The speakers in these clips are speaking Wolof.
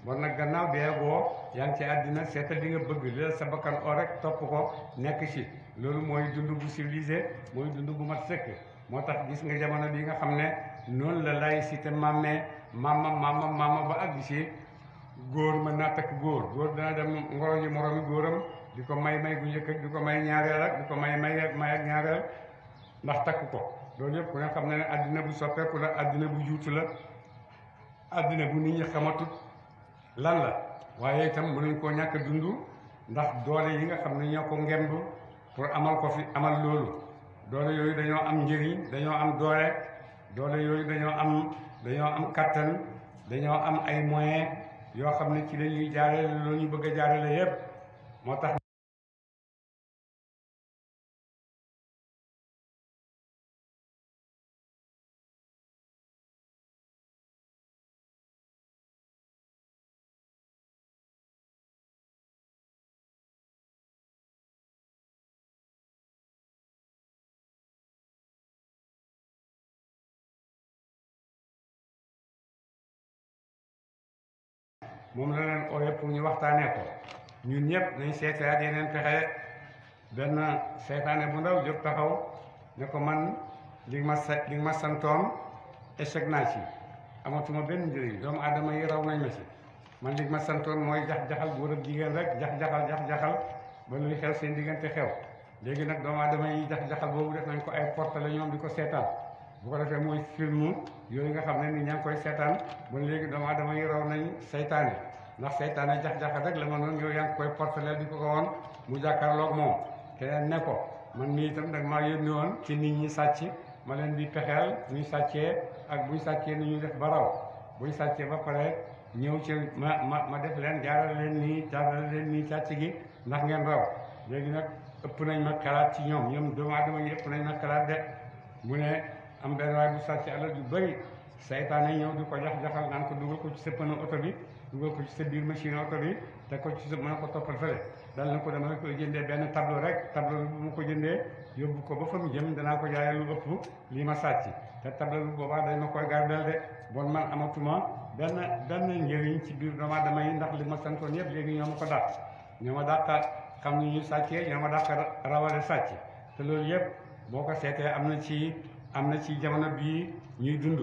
bon nag gannaaw dee boo yaa ngi ci àddina seetal li nga bëgg li la sa bakkan oo rek topp ko nekk ci loolu mooy dund bu civilisé mooy dund bu mat sëkk moo tax gis nga jamono bi nga xam ne noonu la laïcité mammee mama ba àgg ci góor mën naa takk góor dana dem ngoro ji moroomi góoram di ko may gu njëkk ak di ko may ñaareel ak di ko may ak ñaareel ndax takk ko loolu yëpp ku ne xam ne àddina bu soppeeku la àddina bu juutu la àddina bu nit ñi xamatut lan la waaye itam mënuñ koo ñàkk dund ndax doole yi nga xam ne ñoo ko ngemb pour amal ko fi amal loolu doole yooyu dañoo am njëriñ dañoo am doole yooyu dañoo am kattan dañoo am ay moyens yoo xam ne ci la ñuy jaarale loolu ñu bëgg a jaarale yépp moo tax moom la leen ooyee pour ñu waxtaanee ko ñun ñëpp nañ seetaat yeneen pexe benn seytaane bu ndaw jóg taxaw ne ko man li ma santoon échec naa ci amatuma benn njëriñ doomu aadama yi raw nañ ma ci man li ma santoon mooy jax-jaxal góor ak jigéen rek jax-jaxal ba luy xew seen diggante xew léegi nag doomu aadama yi jax-jaxal boobu def nañ ko ay portale ñoom di ko seetaan bu ko defee mooy film yooyu nga xam ne nit ñaa ngi koy seetaan ba léegi doomu aadama yi raw nañ seytaane ndax seytaane jax-jaxal rek la ma noonu yow yaa ngi koy portale di ko woon mu jàkkaarloog moom keneen ne ko man mii itam nag maa yónni woon ci nit ñi sàcc ma leen di pexeel ñuy sàccee ak buñ sàccee ni ñuy def ba raw buñ sàccee ba pare ñëw ci ma def leen jaarale leen nii càcc gi ndax ngeen raw léegi nag ëpp nañ ma xalaat ci ñoom doomu aadama yi ëpp nañ ma xalaat de mu ne am benn waay bu sàcc alal yu bëri saytaane ñëw di ko jax-jaxal naan ko dugal ko ci sa pneu oto bi dugal ko ci sa biir machine oto bi te ko ci sa mën ko toppal fële dal na ko dama koy jëndee benn tableau rek tableau bi bu ma ko jëndee yóbbu ko ba fa mu jëm danaa ko jaayee lu ëpp lii ma sàcc te tableau bi boobaa dañ ma koy gardel de bon man amatuma benn njëriñ ci biir doomu aadama yi ndax li ma santoon yëpp léegi ñoo ma ko dàq ñoo ma dàq xam ni ñu sàccee ñoo ma dàq rawale sàcc te loolu yëpp boo ko seetee am na ci jamono bii ñuy dund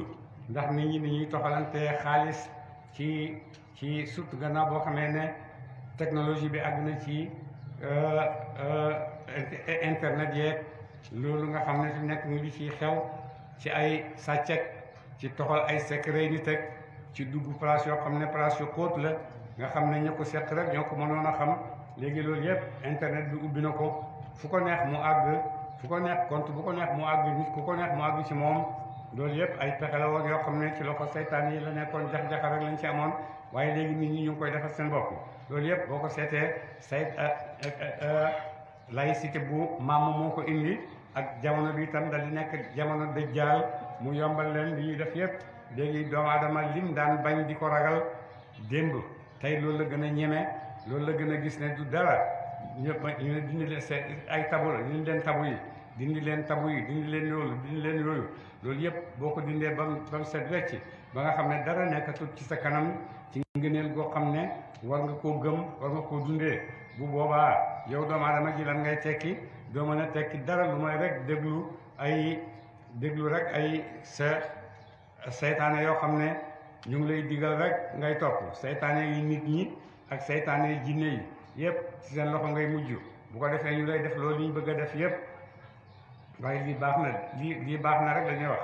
ndax nit ñi ni ñuy toxalantee xaalis ci surtout gannaaw boo xamee ne technologie bi àgg na ci internet yeeg loolu nga xam ne fi nekk mu ngi ci xew ci ay sàccek ci toxal ay secret nit ak ci dugg place yoo xam ne place yu xóot la nga xam ne ñoo ko seq rek ñoo ko mënoon a xam léegi loolu yëpp internet bi ubbi na ko fu ko neex mu àgg fu ko neex compte bu ko neex mu àgg nit ku ko neex mu àgg ci moom loolu yëpp ay pexe la woon yoo xam ne ci loxo seytaan yi la nekkoon jax-jaxal rek lañ ci amoon waaye léegi nit ñi ñu ngi koy defal seen bopp loolu yëpp boo ko seetee laïcité bu maam moo ko indi ak jamono bi itam dal di nekk jamono dëjjaal mu yombal leen li ñuy def yëpp léegi doomu aadama lim daan bañ di ko ragal démb tey loolu la gën a ñeme loolu la gën a gis ne du dara ñëpp ñu ne dindi leen ay tabu la dindi leen tabu yi dindi leen yooyu loolu yëpp boo ko dindee ba mu set wecc ba nga xam ne dara nekkatul ci sa kanam ci ngëneel goo xam ne war nga koo gëm war nga koo dundee bu boobaa yow doomu aadama ji lan ngay tekki doo mën a tekki dara lu may rek déglu rek ay sa seytaane yoo xam ne ñu ngi lay digal rek ngay topp seytaane yi nit ñi ak seytaane yi jinne yi yëpp ci seen loxo ngay mujj bu ko defee ñu lay def loolu ñu bëgg a def yëpp waaye lii baax na rek dañuy wax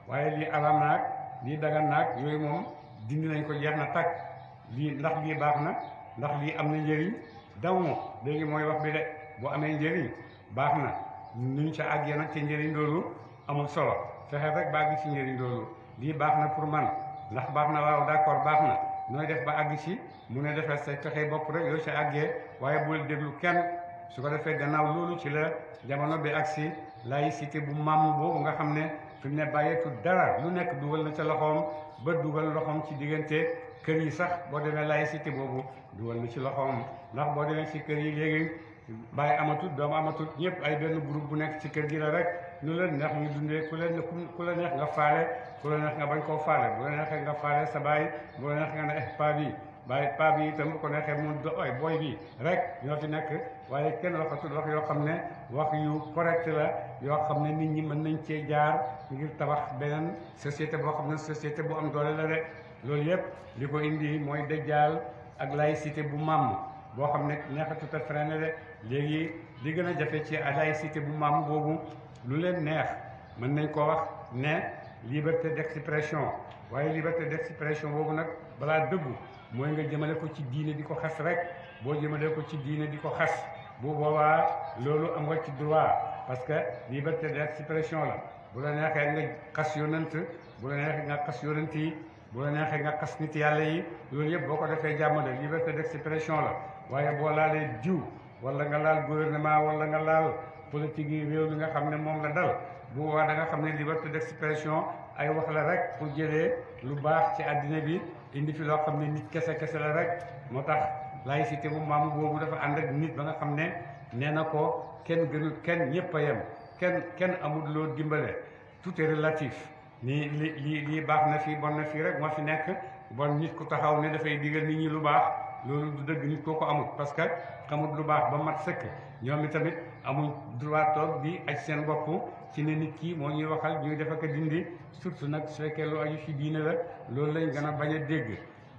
waaye lii alam naag lii dagan naag yooyu moom dindi nañ ko jeex na tàkk ndax lii baax na ndax lii am na njëriñ daw ma léegi mooy wax bi de boo amee njëriñ baax na nuñ ca àggee nag ci njëriñ loolu amul solo fexe rek ba àgg ci njëriñ loolu lii baax na pour man ndax baax na waaw d'accord baax na nooy def ba àgg ci mu ne defee say pexe bopp rek yow ca àggee waaye bul déglu kenn su ko defee gannaaw loolu ci la jamono bi agsi laïcité bu maam boobu nga xam ne fi mu ne bàyyeetu dara lu nekk dugal na ca loxoom ba dugal loxoom ci diggante kër yi sax boo demee laïcité boobu dugal na ci loxoom ndax boo demee ci kër yi léegi bàyyi amatut doomu amatut ñëpp ay benn groupe bu nekk ci kër gi la rek lu leen neex ñu dundee ku la neex nga faale ku la neex nga bañ koo faale bu la neexee nga faale sa baay bu la neex nga ne pa bi bàyyi paa bi itam bu ko neexee mu ay booy bi rek ñoo fi nekk waaye kenn waxatul wax yoo xam ne wax yu correct la yoo xam ne nit ñi mën nañ cee jaar ngir tabax beneen société boo xam ne société bu am doole la de loolu yëpp li ko indi mooy dajjaal ak laïcité bu màmm boo xam ne neexatut a freiné de léegi li gën a jafe ci laïcité bu màmm boobu lu leen neex mën nañ ko wax ne liberté d'expression waaye liberté d'expression boobu nag balaa dëggu mooy nga jëmale ko ci diine di ko xas rek boo jëmale ko ci diine di ko xas bu boobaa loolu am nga ci droit parce que liberté d'expression la bu la neexee nga xas yonent bu la neexee nga xas yonent yi bu la neexee nga xas nit yàlla yi loolu yëpp boo ko defee jàmm de liberté d'expression la waaye boo laalee jiw wala nga laal gouvernement wala nga laal politique yi réew mi nga xam ne moom la dal bu boobaa da nga xam ne liberté d'expression ay wax la rek pour jëlee lu baax ci àddina bi indi fi loo xam ne nit kese kese la rek moo tax laïcité bu maamu boobu dafa ànd ak nit ba nga xam ne nee na ko kenn gënul kenn ñëpp a yem kenn amul loo dimbale tout est relatif nii lii baax na fii bon na fii rek moo fi nekk bon nit ku taxaw ne dafay digal nit ñi lu baax loolu du dëgg nit koo ko amul parce que xamul lu baax ba mat sëkk ñoom itamit amuñ droit toog di aj seen bopp ci ne nit ki moo ñuy waxal ñuy def ak dindi surtout nag su fekkee lu aju ci diine la loolu lañ gën a bañ a dégg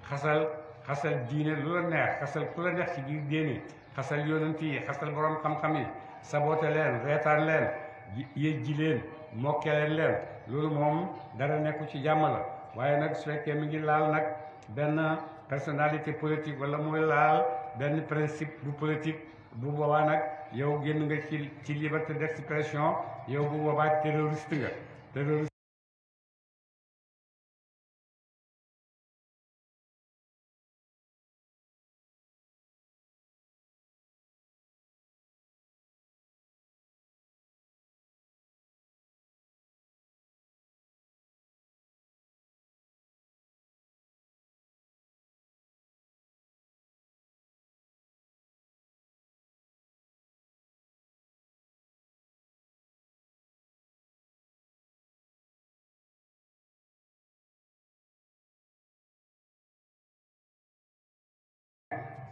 xasal diine lu la neex xasal ku la neex ci biir diine xasal yonent yi xasal borom xam-xam yi sabote leen reetaan leen yëjji leen mokkee leen loolu moom dara nekku ci jàmm la waaye nag su fekkee mi ngi laal nag benn personnalité politique wala muy laal benn principe bu politique bu boobaa nag yow génn nga ci liberté d'expression yow bu boobaa terroriste nga terroriste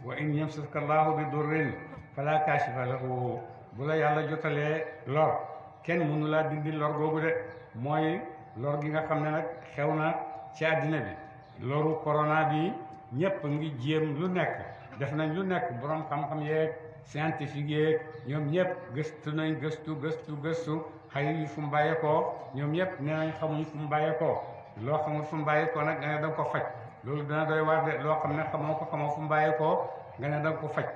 wa in yamsaska Allahu bi durrin fala kashifa lahu bu la yàlla jotalee lor kenn mënu laa dindi lor googu de mooy lor gi nga xam ne nag xew na ci àddina bi loru corona bi ñëpp ngi jéem lu nekk def nañ lu nekk borom xam-xam yeeg scientifique yeeg ñoom ñëpp gëstu nañ gëstu xay yi fu mu bàyyeekoo ñoom ñëpp nee nañ xamuñ fu mu bàyyeekoo loo xamul fu mu bàyyeekoo nag nga ne danga ko faj loolu dana doy waar de loo xam ne xamoo fu mu bàyyeekoo nga ne danga ko faj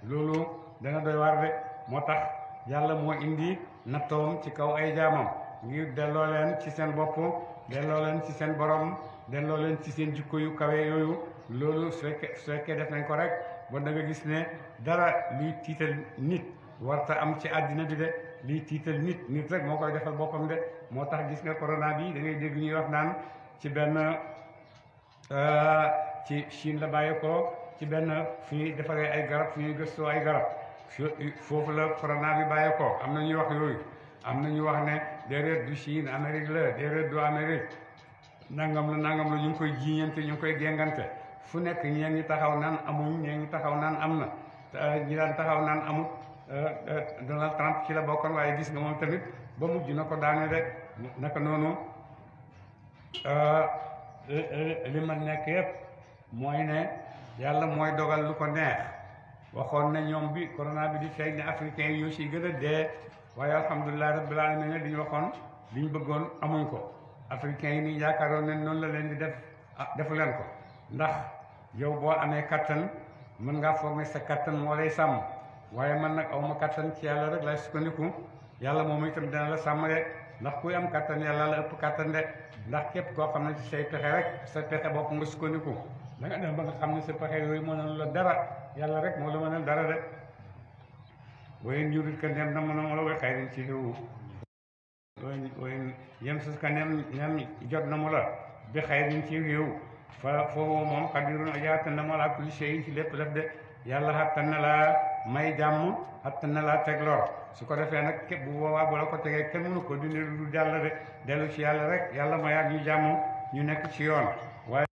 loolu dana doy waar de moo tax yàlla moo indi nattoom ci kaw ay jaamam ngir delloo leen ci seen bopp delloo leen ci seen borom delloo leen ci seen jikko yu kawe yooyu loolu su fekkee def nañ ko rek ba da nga gis ne dara luy tiital nit warta am ci àddina bi de liy tiital nit rek moo koy defal boppam de moo tax gis nga corona bi da ngay dégg ñuy wax naan ci benn ci Chine la bàyyeekoo ci benn fi ñuy defaree ay garab fi ñuy gëstoo ay garab foofu la corona bi bàyyeekoo am na ñuy wax yooyu am na ñu wax ne déedéet du Chine Amérique la déedéet du Amérique nangam la ñu ngi koy jiiñante ñu ngi koy géngante fu nekk ñeen ñi taxaw naan amuñ ñeen ñi taxaw naan am na ñi daan taxaw naan amut Donald Trump ci la bokkoon waaye gis nga moom tamit ba mujj na ko daane de naka noonu li ma nekk yëpp mooy ne yàlla mooy dogal lu ko neex waxoon ne ñoom bi corona bi di feeñ ne africain yi ñoo si gën a dee waaye alhamdulilah rabbil alamin ne diñu waxoon liñ bëggoon amuñ ko africain yi nii yaakaaroon ne noonu la leen di def defu leen ko ndax yow boo amee kattan mën ngaa foog ne sa kattan moo lay sàmm waaye man nag awma kattan ci yàlla rek lay sukkandiku yàlla moom itam dina la sàmm de ndax kuy am kattan yàlla la ëpp kattan de ndax képp koo xam ne ci say pexe rek sa pexe bopp nga sukkandiku da nga dem ba nga xam ne sa pexe yooyu mënal la dara yàlla rek moo la mënal dara de waaye njurit ka nem na mën a la way xëy nañ ci xiwu waaye yem sus ka nem jot na mu la bi xëy nañ ci réew fa foofu moom xadirun aja attan na ma laa kulli shay ci lépp def de yàlla xattan na laa may jàmm xattan na laa teg lor su ko defee nag képp bu boobaa bu la ko tegee kenn mënu ko dindi lu jàll de dellu ci yàlla rek yàlla mayaat ñu jàmm ñu nekk ci yoon waaye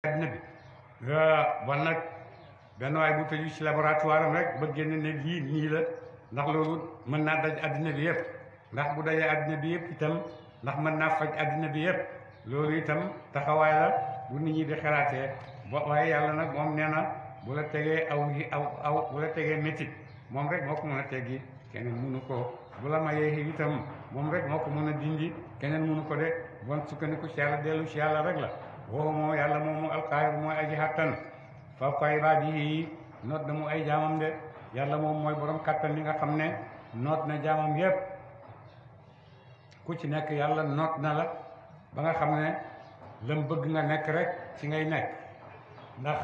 àddina bi bon nag benn waay bu tëju ci laboratoire am rek ba génn ne lii nii la ndax loolu mën naa daj àddina bi yëpp ndax bu dajee àddina bi yëpp itam ndax mën naa faj àddina bi yëpp loolu itam taxawaay la bu nit ñi di xalaatee waaye yàlla nag moom nee na bu la tegee aw bu la tegee métit moom rek moo ko mën a teggi keneen mënu ko bu la mayee itam moom rek moo ko mën a dindi keneen mënu ko de bon sukkandiku ci yàlla dellu ci yàlla rek la woo moo yàlla moomu alqaahir mooy aji xattan fawqa ibaadihi noot na mu ay jaamam de yàlla moom mooy borom kattan li nga xam ne noot na jaamam yépp ku ci nekk yàlla noot na la ba nga xam ne lam bëgg nga nekk rek ci ngay nekk ndax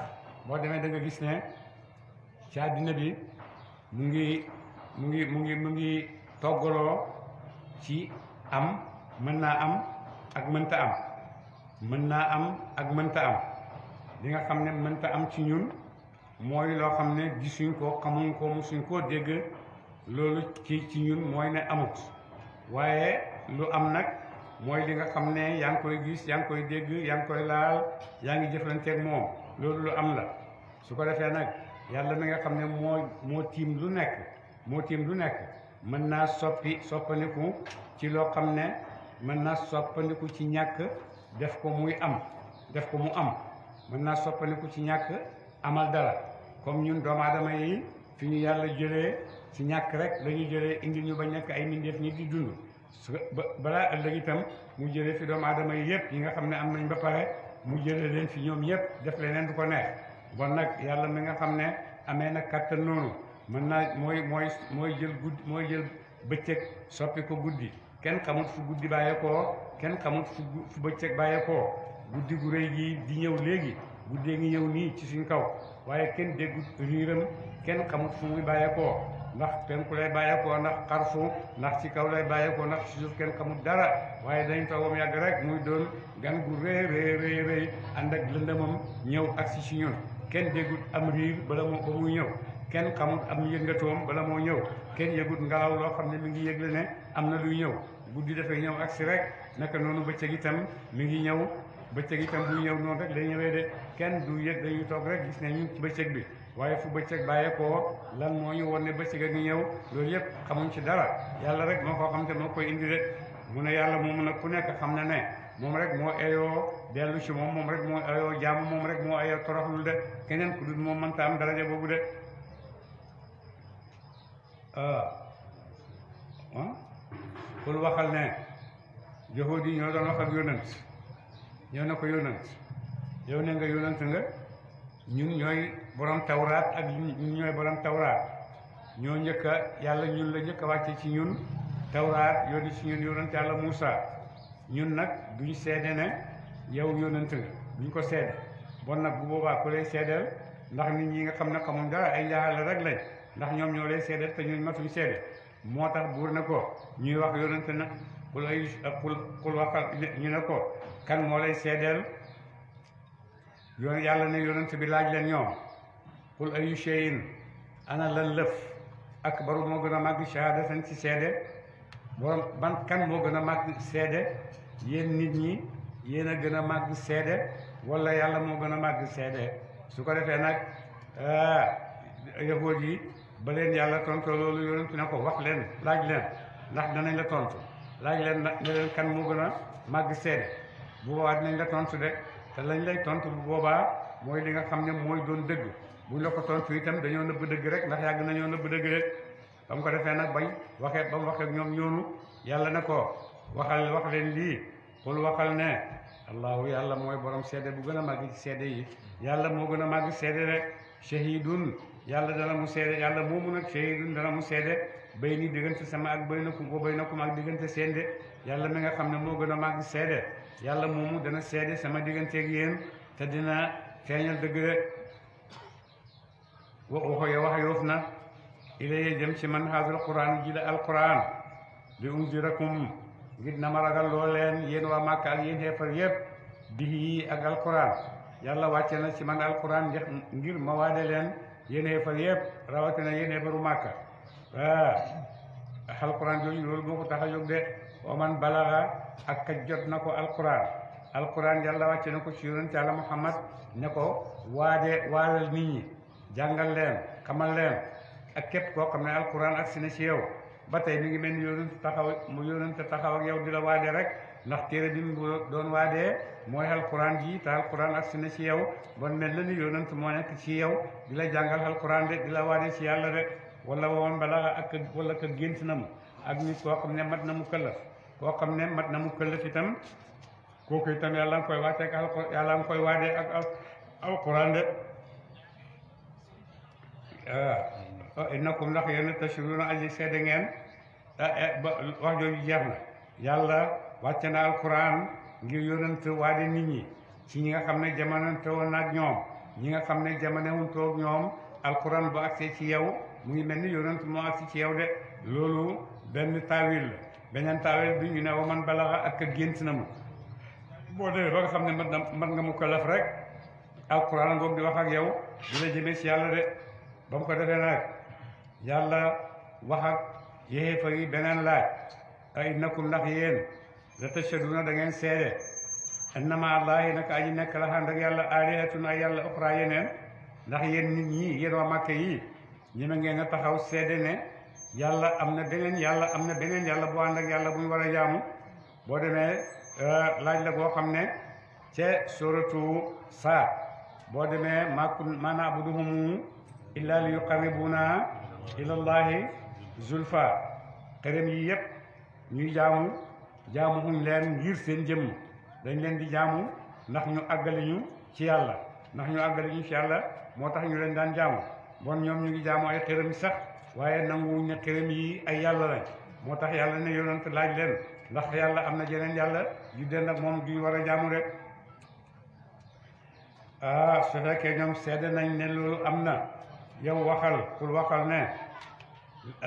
boo demee da nga gis ne ci àddina bi mu ngi toggaloo ci am mën naa am ak mënta am mën naa am ak mënta am li nga xam ne mënta am ci ñun mooy loo xam ne gisuñ ko xamuñ ko musuñ koo dégg loolu ci ñun mooy ne amut waaye lu am nag mooy li nga xam ne yaa ngi koy gis yaa ngi koy dégg yaa ngi koy laal yaa ngi jëflanteeg moom loolu lu am la su ko defee nag yàlla mi nga xam ne moo tiim lu nekk mën naa soppandiku ci loo xam ne mën naa soppandiku ci ñàkk def ko mu am mën naa soppandiku ci ñàkk amal dara comme ñun doomu aadama yi fi ñu yàlla jëlee ci ñàkk rek lañu jëlee indi ñu ba nekk ay mbindeef ñi di dund balaa ëllëg itam mu jëlee fi doomu aadama yi yëpp yi nga xam ne am nañ ba pare mu jëlee leen fi ñoom yëpp def leneen du ko neex bon nag yàlla mi nga xam ne amee na kattan noonu mën naa mooy jël bëccëg soppi ko guddi kenn xamut fu guddi bàyyeekoo kenn xamut fu bëccëg bàyyeekoo guddi gu rëy gi di ñëw léegi guddee ngi ñëw nii ci suñ kaw waaye kenn déggut riiram kenn xamut fu muy bàyyeekoo ndax penku lay bàyyeekoo ndax xarfu ndax ci kaw lay bàyyeekoo ndax ci suuf kenn xamut dara waaye dañ toogam yàgg rek muy doon gan gu rëy ànd ak lëndëmam ñëw agsi ci ñun kenn déggut am riir ba muy ñëw kenn xamut am yëngatoom bala moo ñëw kenn yëgut ngelaw loo xam ne mi ngi yëgle ne am na luy ñëw guddi dafay ñëw agsi rek naka noonu bëccëg itam mi ngi ñëw bëccëg itam buy ñëw noonu rek lay ñëwee de kenn du yëg dañuy toog rek gis ne ñu ci bëccëg bi waaye fu bëccëg bàyyeekoo lan moo ñu won ne bëccëg a ngi ñëw loolu yëpp xamuñ ci dara yàlla rek moo ko xam te moo koy indi de mu ne yàlla moomu nag ku nekk xam na ne moom rek moo eyoo dellu ci moom rek moo eyoo jaamu moom rek moo eyoo toroxlu de keneen ku dul moom mënta am daraja boobu de kul waxal ne yahuud yi ñoo doon wax ak yonent ñoo ne ko yonent yow ne nga yonent nga ñun ñooy borom tawraat ak ñun ñooy borom tawraat ñoo njëkk a yàlla ñun la njëkk a wàcce ci ñun tawraat yónni ci ñun yonent yàlla Muusa ñun nag duñ seede ne yow yonent nga duñ ko seede bon nag bu boobaa ku lay seedeel ndax nit ñi nga xam ne xamuñ dara ay njaaxal rek lañ ndax ñoom ñoo lay seedeel te ñun matuñ seede moo tax buur ne ko ñuy wax yonent nag kul waxal ñu ne ko kan moo lay seedeel yàlla ne yonent bi laaj leen ñoom qul ayu shay'in ana lan lëf akbaru moo gën a màgg shahadatan ci seede borom ban kan moo gën a màgg seede yéen nit ñi yéen a gën a màgg seede wala yàlla moo gën a màgg seede su ko defee nag yahuud yi ba leen yàlla tontu loolu yonent ne ko wax leen laaj leen ndax danañ la tontu laaj leen nag ne leen kan moo gën a màgg seede bu boobaa dinañ la tontu de te lañ lay tontu bu boobaa mooy li nga xam ne mooy doon dëgg buñ la ko tontu itam dañoo nëbb dëgg rek ndax yàgg nañoo nëbb dëgg rek ba mu ko defee nag ba mu waxee ak ñoom ñoonu yàlla ne ko wax leen lii xul waxal ne allahu yàlla mooy borom seede bu gën a màgg ci seede yi yàlla moo gën a màgg seede rek shahidun yàlla dana mu seede yàlla moomu nag shahidun dana mu seede bay ni diggante sama ak baynakum ak diggante seen de yàlla mi nga xam ne moo gën a màgg seede yàlla moomu dana seede sama digganteeg yéen te dina feeñal dëgg rek wax yoof na ilayee jëm ci man haazal quran ji la alquran li unzirakum ngir na ma ragal loo leen yéen waa Màkka ak yéen xeefar yépp bihi ak alquran yàlla wàcce na ci man alquran ngir ma waade leen yéen xeefar yépp rawatina yéen xeefaru Màkka alquran jooju loolu moo ko tax a jóg de wa man balaga ak ka jot na ko alquran alquran yàlla wàcce na ko ci yonent yàlla Muhammad ne ko waadal nit ñi jàngal leen xamal leen ak képp koo xam ne alquran ak si na ci yow ba tey mi ngi mel ni yonent taxaw ak yow di la waade rek ndax téere bi mu doon waadee mooy alquran ji te alquran ak si na ci yow bon mel na ni yonent moo nekk ci yow di la jàngal alquran de di la waade ci yàlla de wala woon balaa ak wala ka gént na mu ak nit koo xam ne mat na mu këllaf koo xam ne mat na mu këllaf itam kooku itam yàlla nga koy waatee ak alquran yàlla nga koy waadee ak alquran de innakum ndax yéen tashhaduna aji seede ngeen wax jooju jeex na yàlla wàcce na alquran ngir yonent waade nit ñi ci ñi nga xam ne jamonante woon ak ñoom ñi nga xam ne jamonewuntoo ak ñoom alquran bu agsee ci yow mu ngi mel ni yonent moo agsi ci yow de loolu benn taawil la beneen taawil bi ñu ne wa man balaxa ak gént na mu boo demee ba nga xam ne mat nga mu kalaf rek alquran ngoog di wax ak yow di la jëmee ci yàlla de ba mu ko defee nag yàlla wax ak yéefar yi beneen laaj a innakum ndax yéen la tashhaduna da ngeen seede annama allahi naka aji nekk la xànd ak yàlla alihatun ay yàlla uxra yeneen ndax yéen nit ñi yéen waa Màkka yi ñeme ngeen a taxaw seede ne yàlla am na beneen yàlla bu ànd ak yàlla bu ñu war a jaamu boo demee laaj la boo xam ne ca suratu Saa boo demee maa na'buduhum illa li yuqarribuna ilallahi zulfa xërëm yi yëpp ñuy jaamuhuñ leen ngir seen jëmm dañ leen di jaamu ndax ñu àggale ñu ci yàlla moo tax ñu leen daan jaamu bon ñoom ñu ngi jaamu ay xërëm sax waaye nanguwuñ ne xërëm yi ay yàlla lañ moo tax yàlla ne yonent laaj leen ndax yàlla am na jeneen yàlla yu den ak moom duñu war a jaamu rek su fekkee ñoom seede nañ ne loolu am na yow waxal ne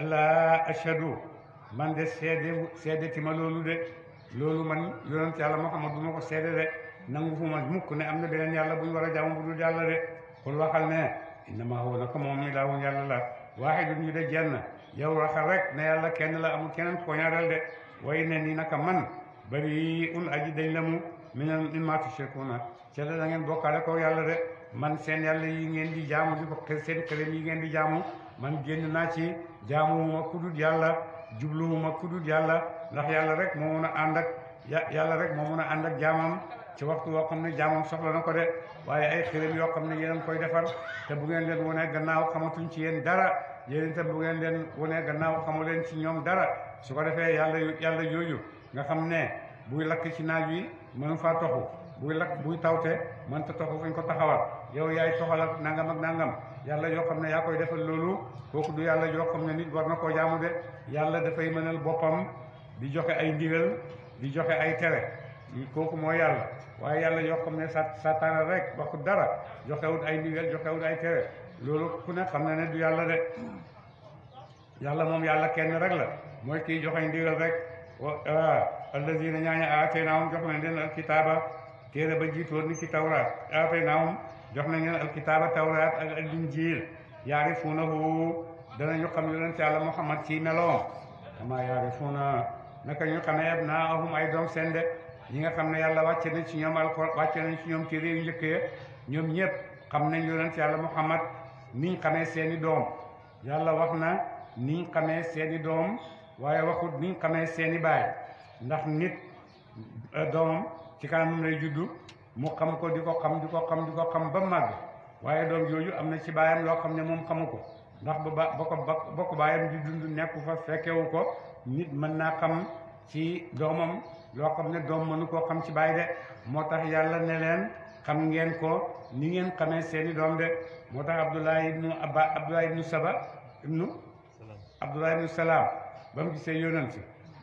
la ashadu man de seede ti ma loolu de loolu man yonent yàlla Muhammad du ma ko seede de nangu fu ma mukk ne am na beneen yàlla bu ñu war a jaamu bu dul yàlla de xul waxal ne innama huwa naka moom mi ilaahun yàlla la waahidun ñu de jenn yow waxal rek ne yàlla kenn la amul keneen ko ñaareel de way ne ni naka man bari un aji dañ la mu mimmaa tushrikuuna ca da ngeen bokkaale ko yàlla de man seen yàlla yi ngeen di jaamu di ko seen xërëm yi ngeen di jaamu man génn naa ci jaamuwuma ku dul yàlla jubluwuma ku dul yàlla ndax yàlla rek moo mun a ànd ak yàlla rek moo mun a ànd ak jaamam ci waxtu woo xam ne jaamam soxla na ko de waaye ay xërëm yoo xam ne yéen a ngi koy defar te bu ngeen leen wonee gannaaw xamatuñ ci yéen dara yéen itam bu ngeen leen wonee gannaaw xamu leen ci ñoom dara su ko defee yàlla yooyu nga xam ne buy lakk ci naaj wi mënu faa toxu buy tawte mënta toxu fuñ ko taxawal yow yaay toxal ak nangam yàlla yoo xam ne yaa koy defal loolu kooku du yàlla yoo xam ne nit war na koo jaamu de yàlla dafay mënal boppam di joxe ay ndigal di joxe ay tere kooku mooy yàlla waaye yàlla yoo xam ne sataana rek waxu dara joxewut ay ndigal joxewut ay tere loolu ku ne xam na ne du yàlla de yàlla moom yàlla kenn rek la mooy kii joxe ndigal rek allazina ñaaña aataynaahum jox nañ leen alkitaaba téere ba jiitoon ni ki tawraat aataynaahum jox nañ leen alkitaaba tawraat ak alinjiil yaarifuunahu danañu xam yonent yàlla Muhammad ci meloom kama yaarifuuna naka ñu xamee abnaahum ay doom seen de ñi nga xam ne yàlla wàcce nañ ci ñoom alxuraan wàcce nañ ci ñoom téere yu njëkk ya ñoom ñëpp xam nañ yonent yàlla Muhammad niñ xamee seeni doom yàlla wax na niñ xamee seeni doom waaye waxut niñ xamee seeni baay ndax nit doomam ci kanamam lay juddu mu xam ko di ko xam ba màgg waaye doom jooju am na ci baayam loo xam ne moom xamu ko ndax ba ko baayam di dund nekku fa fekkewu ko nit mën naa xam ci doomam loo xam ne doom mënu koo xam ci baay de moo tax yàlla ne leen xam ngeen ko ni ngeen xamee seeni doom de moo tax Abdullah ibnu Salaam ba mu gisee yonent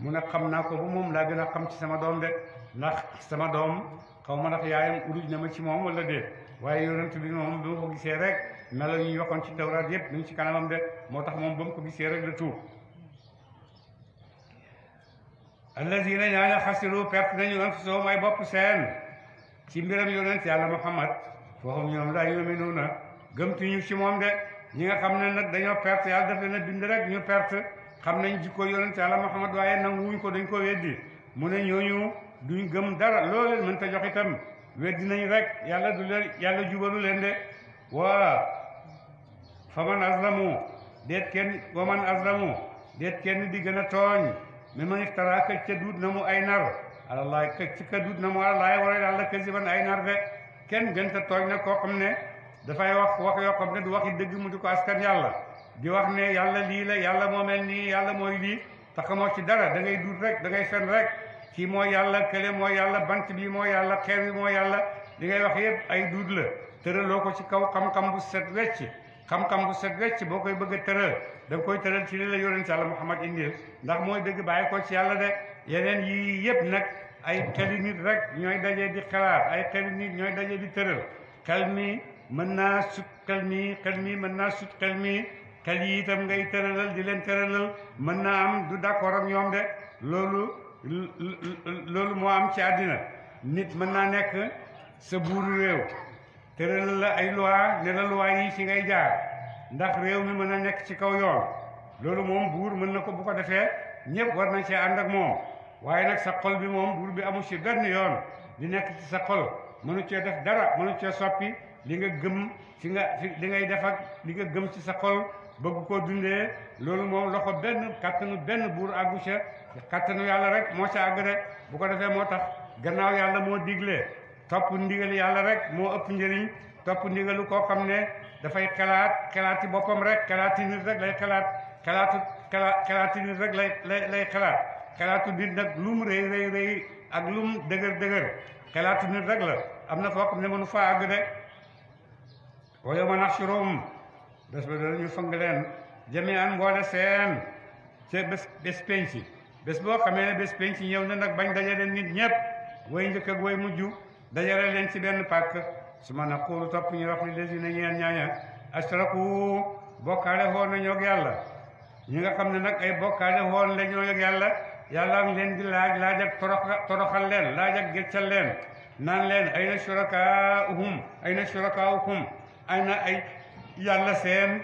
mu ne xam naa ko ba moom laa gën a xam ci sama doom de ndax sama doom xaw ma ndax yaayam uruj na ma ci moom wala déet waaye yonent bi moom ba ma ko gisee rek melo ñu waxoon ci tawraat yépp ñu ngi ci kanamam de moo tax moom ba mu ko gisee rek la tuub allazina ñaaña xasiru perte nañu anfusahum ay bopp seen ci mbiram yonent yàlla Muhammad foofu ñoom laa yuminuuna gëmtuñu ci moom de ñi nga xam ne nag dañoo perte yàlla daf leen a bind rek ñu perte xam nañ jikko yonent yàlla Muhammad waaye nanguwuñ ko dañ ko weddi mu ne ñooñu duñ gëm dara loo leen mënta jox itam weddi nañ rek yàlla du leen yàlla jubalu leen de waa faman azlamu déet kenn waman azlamu déet kenn di gën a tooñ mi man iftara këc ca duut na mu ay nar alallaay këc ca duut na mu alallaay wala yàlla kasiban ay nar de kenn gën ta tooñ nag koo xam ne dafay wax yoo xam ne du waxi dëgg mu di ko askan yàlla di wax ne yàlla lii la yàlla moo mel nii yàlla mooy lii te xamoo ci dara da ngay duut rek da ngay fen rek kii mooy yàlla kële mooy yàlla bant bi mooy yàlla xeer bi mooy yàlla li ngay wax yëpp ay duut la tëraloo ko ci kaw xam-xam bu set wecc xam-xam bu set wecc boo koy bëgg a tëral da nga koy tëral ci li la yonent yàlla Muhammad indil ndax mooy dëgg bàyyi ko ci yàlla de yeneen yii yëpp nag ay xeli nit rek ñooy dajee di xalaat ay xeli nit ñooy dajee di tëral xel mi mën naa sut xel mi mën naa sut xel mi xel yi itam ngay tëralal di leen tëralal mën naa am du d'accord ak ñoom de loolu moo am ci àddina nit mën naa nekk sa buuru réew tëralal la ay loi ne la loi yi ci ngay jaar ndax réew mi mën a nekk ci kaw yoon loolu moom buur mën na ko bu ko defee ñëpp war nañ cee ànd ak moom waaye nag sa xol bi moom buur bi amu ci benn yoon di nekk ci sa xol mënu cee def dara mënu cee soppi li nga gëm li ngay def ak li nga gëm ci sa xol bëgg koo dundee loolu moom loxo benn kattanu benn buur àggu ca kattanu yàlla rek moo ca àgg de bu ko defee moo tax gannaaw yàlla moo digle topp ndigal yàlla rek moo ëpp njëriñ topp ndigalu koo xam ne dafay xalaati boppam rek xalaati nit rek lay xalaati nit rek lay xalaatu nit nag lu mu rëy ak lu mu dëgër xalaatu nit rek la am na foo xam ne mënu faa àgg de wa yawma nahshuruhum bés ba danañu fang leen jami'an mboole seen ca bés penc bés boo xamee ne bés penc ñëw na nag bañ dajale nit ñëpp way njëkk ak way mujj dajale leen ci benn pàkk su ma naqulu topp ñu wax ni lazina ñeen ñaaña asraku bokkaale xool nañoo ak yàlla ñi nga xam ne nag ay bokkaale xool la ñoo ak yàlla ngi leen di laaj ak toroxal leen laaj ak géccal leen naan leen ayna shurakaa'uhum ayna ay yàlla seen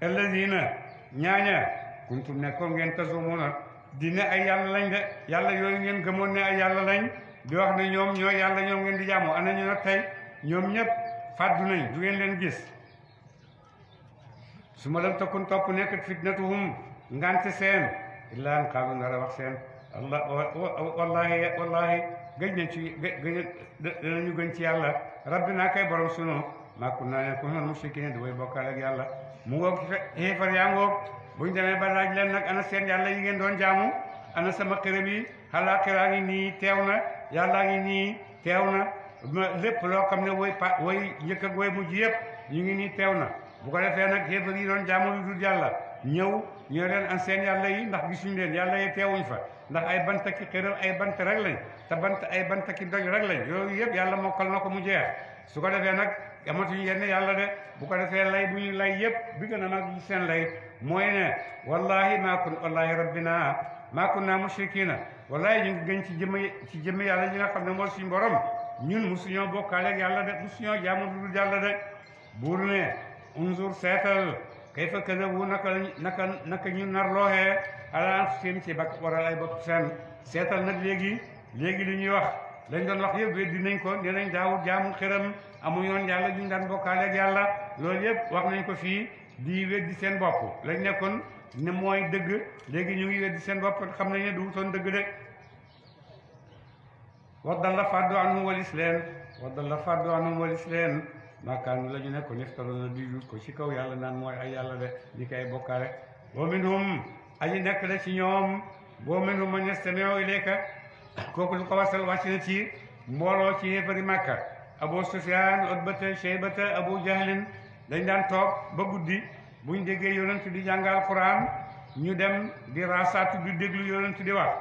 allazina ñaaña kuntum nekkoon ngeen tasumuna di ne ay yàlla lañ de yàlla yooyu ngeen gëmoon ne ay yàlla lañ di wax ne ñoom ñooy yàlla ñoom ngeen di jaamu ana ñu nag tey ñoom ñëpp fàddu nañ du ngeen leen gis su ma lam takkun topp nekk fitnatuhum ngante seen illaa an qaalu ndara wax seen wallahi gëj nañ ci danañu gën ci yàlla rabbinaa kay borom sunu maa kunnaa ne ku noon mushrikiin du way bokkaale ak yàlla mu ngoog xéefar yaa ngoog buñ demee ba laaj leen nag ana seen yàlla yi ngeen doon jaamu ana sama xërëm yi xalaa xiraa ngi nii teew na yàllaa ngi nii teew na lépp loo xam ne way njëkk ak way mujj yëpp ñu ngi nii teew na bu ko defee nag xéefar yi doon jaamu lu dul yàlla ñëw ñoo leen an seen yàlla yi ndax gisuñu leen yàlla yi teewuñ fa ndax ay bant ki xërëm ay bant rek lañ te ay bant ki doj rek lañ yooyu yëpp yàlla mokkal na ko mu jeex su ko defee nag amatuñu yenn yàlla de bu ko defee lay bu ñu lay yëpp bi gën a mag seen lay mooy ne wallahi rabbina maa kunna mushrikina wallahi ñu ngi gën ci jëmm yàlla ñi nga xam ne mooy suñu borom ñun musuñoo bokkaale ak yàlla de musuñoo jaamu lu dul yàlla de buur ne unzur seetal kayfa kadabu naka ñu narlooxee ala anfusihim ci bak waral ay bopp seen seetal nag léegi li ñuy wax lañ doon wax yëpp weddi nañ ko nee nañ daawut jaamu xëram amu yoon yàlla ñu daan bokkaale ak yàlla loolu yëpp wax nañ ko fii di weddi seen bopp lañ nekkoon ne mooy dëgg léegi ñu ngi weddi seen bopp xam nañ ne du wutoon dëgg de waddalla fàddu anhum walis leen maakaanu la ñu nekkoon iftaroona di lut ko ci kaw yàlla naan mooy ay yàlla de di koy bokkaale wa minhum aji nekk la ci ñoom boo minhum man yastami'u ilayka kooku lu ko wasal wàcc na ci mbooloo ci yéefari Màkka Abu Sufyaan Utbata Shaybata Abu Jahlin dañ daan toog ba guddi buñ déggee yonent di jàngal Quraan ñu dem di raasaatu di déglu yonent di wax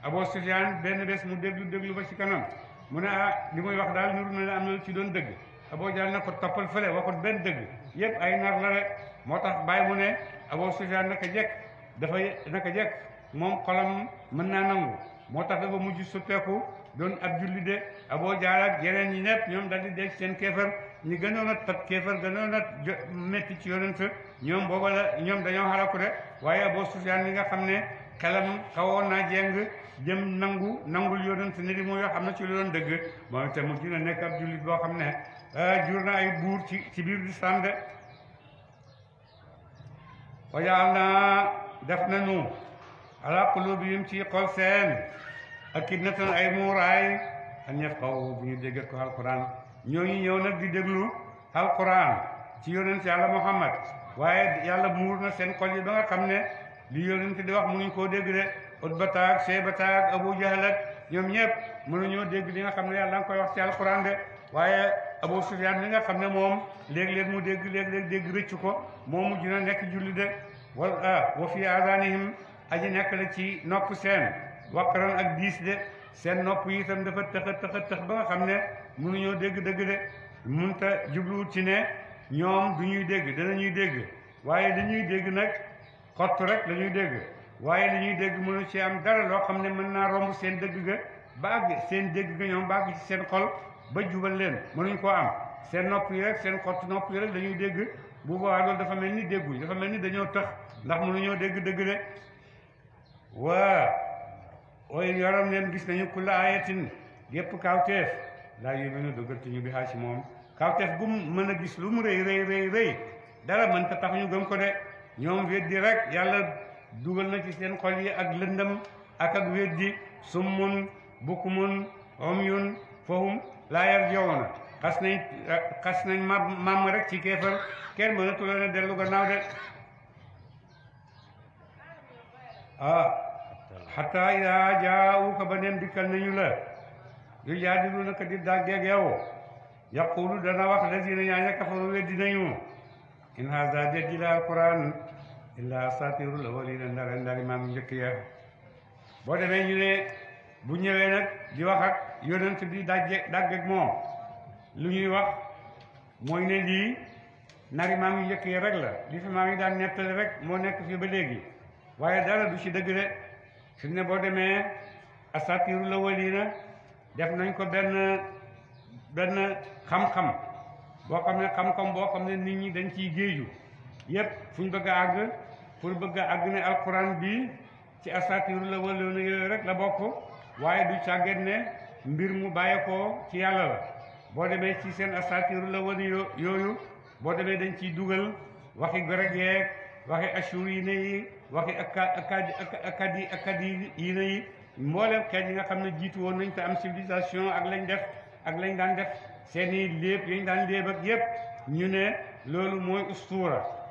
Abu Sufyaan benn bés mu déglu ba ci kanam mu ne li muy wax daal nuru na am na lu ci doon dëgg Abu Jahl na ko toppal fële waxut benn dëgg yëpp ay nar la rek moo tax bàyyi mu ne Abu Sufyaan naka jekk moom xolam mën naa nangu moo tax dafa mujj soppeeku doon ab julli de Abu Jahl ak yeneen ñi ñëpp ñoom daal di dégg seen kéefar ñi gënoon a tat kéefar gënoon a métti ci yonent ñoom booba la ñoom dañoo xalaku de waaye Abu Sufyaan mi nga xam ne xelam xawoon naa jéng jëm nangul yonent ne li mooy xam na ci lu doon dëgg moom itam mu dina nekk ab jullit boo xam ne jur na ay buur ci biir lislaam de wajaal naa def nañu ala qulubihim ci xol seen akinnatan ay muuraay an yafqahu bu ñu dégg ko alquran ñooñu ñëw nag di déglu alquran ci yonent yàlla Muhammad waaye yàlla muur na seen xol yi ba nga xam ne li yonent di wax mënuñ koo dégg de Utbata ak Shaybata ak Abu Jahl ak ñoom ñëpp mënuñoo dégg li nga xam ne yàlla nga koy wax ci alquran de waaye Abu Sufyaan li nga xam ne moom léeg-léeg mu dégg léeg-léeg dégg rëccu ko moo mujj na nekk julli de wa fi aadaanihim aji nekk la ci nopp seen waqran ak diis de seen nopp yi itam dafa tëx ba nga xam ne mënuñoo dégg dëgg de munta jubluwut ci ne ñoom du ñuy dégg danañuy dégg waaye li ñuy dégg nag xottu rek la ñuy dégg waaye li ñuy dégg mënu ci am dara loo xam ne mën naa romb seen dëgg ga ba àgg seen dégg ga ñoom ba àgg ci seen xol ba jubal leen mënuñ koo am seen nopp yi rek seen xottu nopp yi rek dañuy dégg bu boobaa loolu dafa mel ni dégguñ dafa mel ni dañoo tëx ndax mënuñoo dégg dëgg de waa ooy yorom leen gis nañu kulla ayatin gépp kawteef laa yuminu dëggaltuñu bi xaa si moom kawteef gu mën a gis lu mu rëy dara mën ta tax ñu gëm ko de ñoom weddi rek yàlla dugal na ci seen xol yi ak lëndëm ak weddi summun bukmun umyun fahum laa yarji'uuna xas nañ maam rek ci kéefar kenn mënatu leen a dellu gannaaw de xataa idaa jaa'uuka ba neen dikkal nañu la yujaadiluunaka di dàggeeg yow yaqulu dana wax lazina ñaaña kafaru weddi nañu in haazaa déet ji la alquran illaa asaatiirul awwaliina ndari maam njëkk ya boo demee ñu ne bu ñëwee nag di wax ak yonent bi dàggeeg moom lu ñuy wax mooy ne lii nari maam yu njëkk ya rek la li fi maam yi daan nettali rek moo nekk fii ba léegi waaye dara du ci dëgg de fi ne boo demee asaatiirul awwaliina def nañ ko benn xam-xam boo xam ne xam-xam boo xam ne nit ñi dañ ciy géeju yépp fu ñu bëgg a àgg pour bëgg a àgg ne alquran bi ci asaatiirul awwaliina yooyu rek la bokk waaye du càgget ne mbir mu bàyyeekoo ci yàlla la boo demee ci seen asaatiirul awwaliina yooyu boo demee dañ ciy dugal waxi grec yeeg waxi ashuriine yi waxi akkadiyiine yi mboolem xeet yi nga xam ne jiitu woon nañ te am civilisation ak lañ daan def seeni léeb yañ daan léeb ak yépp ñu ne loolu mooy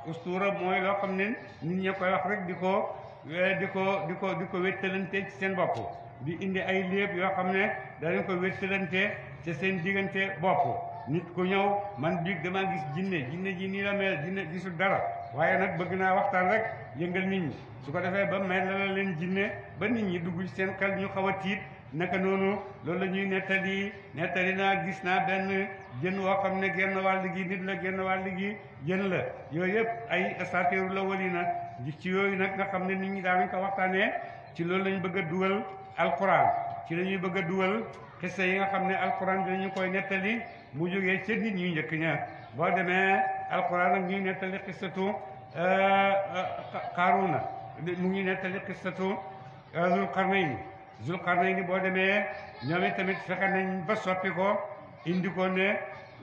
ustuura mooy loo xam ne nit ñi koy wax rek di ko wéttalante ci seen bopp di indi ay léeb yoo xam ne danañ ko wéttalante ci seen diggante bopp nit ku ñëw man biig dama gis jinne ji nii la mel jinne gisul dara waaye nag bëgg naa waxtaan rek yëngal nit ñi su ko defee ba mel la leen jinne ba nit ñi dugg ci seen xel ñu xaw a tiit naka noonu loolu la ñuy nettali naa gis naa benn jën woo xam ne genn wàll gi nit la genn wàll gi jën la yooyu yëpp ay asaatiirul awwaliina ci yooyu nag nga xam ne nit ñi daanañ ko waxtaanee ci loolu lañ bëgg a dugal alquran ci la ñuy bëgg a dugal xissa yi nga xam ne alquran bi dañu koy nettali mu jógee ca nit ñuy njëkk ña boo demee alquran ak ñuy nettali xissatu Qaaruna mu ngi nettali xissatu Zulqarnayni boo demee ñoom tamit fexe nañ ba soppi ko indi ko ne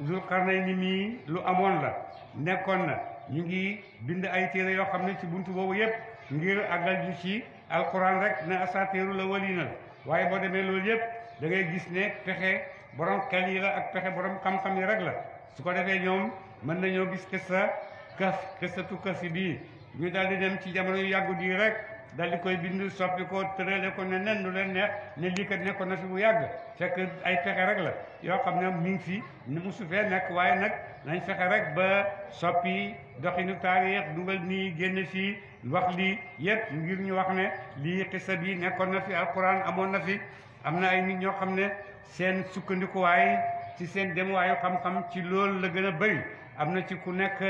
Zulqarnayni mii lu amoon la nekkoon na ñu ngi bind ay téere yoo xam ne ci buntu boobu yépp ngir àggal ñu ci alquran rek ne asaatiirul awwaliina la waaye boo demee loolu yépp da ngay gis ne pexe borom xel yi la ak pexe borom xam-xam yi rek la su ko defee ñoom mën nañoo gis xissatu Kahf bii ñu daal di dem ci jamono yu yàggu di rek dal di koy bind soppi ko tërale ko ne nen lu leen neex ne lii kat nekkoon na fi bu yàgg fekk ay fexe rek la yoo xam ne mi ngi fi ni musu fee nekk waaye nag nañ fexe rek ba soppi doxinu taarix dugal nii génn fii wax lii yépp ngir ñu wax ne lii xissa bi nekkoon na fi alquran amoon na fi am na ay nit ñoo xam ne seen sukkandikuwaay ci seen demuwaayu xam-xam ci loolu la gën a bëri am na ci ku nekk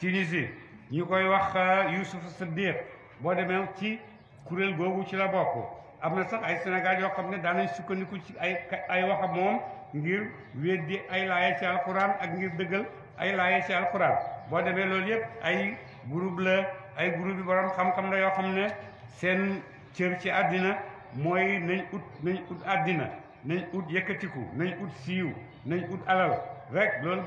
Tunisie ñu koy wax Youssouf Siddiq boo demee ci kuréel googu ci la bokk am na sax ay Sénégal yoo xam ne daanañ sukkandiku ci ay waxam moom ngir weddi ay laaye ci alquran ak ngir dëggal ay laaye ci alquran boo demee loolu yëpp ay groupe la ay groupe yi borom xam-xam la yoo xam ne seen cër ci àddina mooy nañ ut àddina nañ ut yëkkatiku nañ ut siiw nañ ut alal rek loolu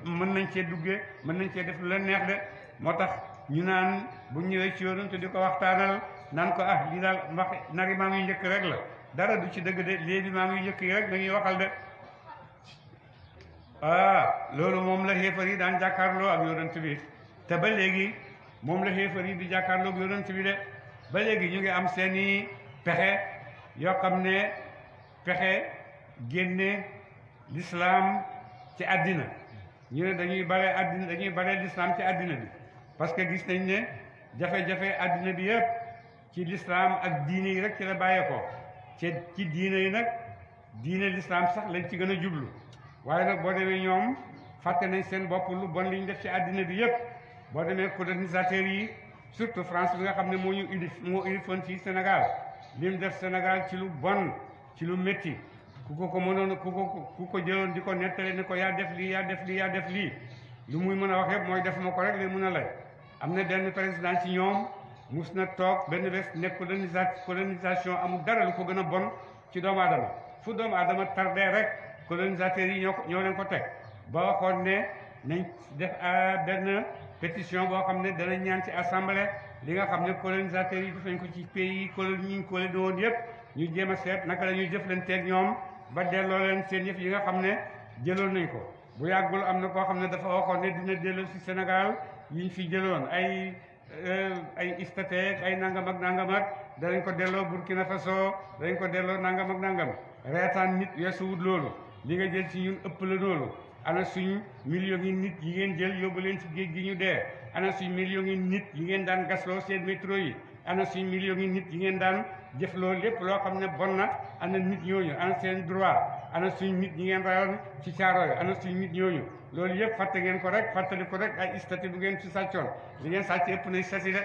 mën nañ cee duggee mën nañ cee def lu leen neex de moo tax ñu naan bu ñëwee ci yoonu te di ko waxtaanal naan ko lii daal wax nari maam yu njëkk rek la dara du ci dëgg de léegi maam yu njëkk yi rek nañuy waxal de loolu moom la xéefar yi daan jàkkaarloo ak yonent bi te ba léegi moom la xéefar yi di jàkkaarloo ak yonent bi de ba léegi ñu ngi am seeni pexe yoo xam ne pexe génne l'islam ci àddina ñu ne dañuy bare l'islam ci àddina bi parce que gis nañ ne jafe-jafe àddina bi yëpp ci l'islam ak diine yi rek ci la bàyyeekoo ci diine yi nag diine l'islam sax lañ ci gën a jublu waaye nag boo demee ñoom fàtte nañ seen bopp lu bon li ñu def ci àddina bi yëpp boo demee colonisateurs yi surtout France bi nga xam ne moo ilifoon fii Sénégal li mu def Sénégal ci lu bon ci lu métti ku ko mënoon ku ko jëloon di ko nettali ne ko yaa def lii yaa def lii yaa def lii lu muy mën a wax yëpp mooy def ma ko rek lay mën a lay am na benn président ci ñoom mus na toog benn bés ne colonisation amul dara lu ko gën a bon ci doomu aadama fu doomu aadama tardé rek colonisateurs yi ñoo leen ko teg ba waxoon ne nañ def benn pétition boo xam ne dana ñaan ci assemblée li nga xam ne colonisateurs yi defañ ko ci pays yi ñu colonisé woon yëpp ñu jéem a seet naka la ñuy jëflanteeg ñoom ba delloo leen seen yëf yi nga xam ne jëloon nañ ko bu yàggul am na koo xam ne dafa waxoon ne dina delloo si Sénégal yiñ fi jëloon ay istateek ay nangam ak danañ ko delloo Burkina Faso danañ ko delloo nangam ak nangam reetaan nit weesuwut loolu li nga jël ci ñun ëpp la loolu ana suñ millions yi nit yi ngeen jël yóbbu leen ci géej gi ñu dee ana suñ millions yi nit yi ngeen daan gasloo seen métro yi ana suñ millions yi nit yi ngeen daan jëf loolu lépp loo xam ne bon na ana nit ñooñu ana seen droit ana suñ nit ñi ngeen rayoon ci caaro yi ana suñ nit ñooñu loolu yëpp fàtte ngeen ko rek fàttali ko rek ay statut bu ngeen ci sàccoon li ngeen sàcc ëpp na statut de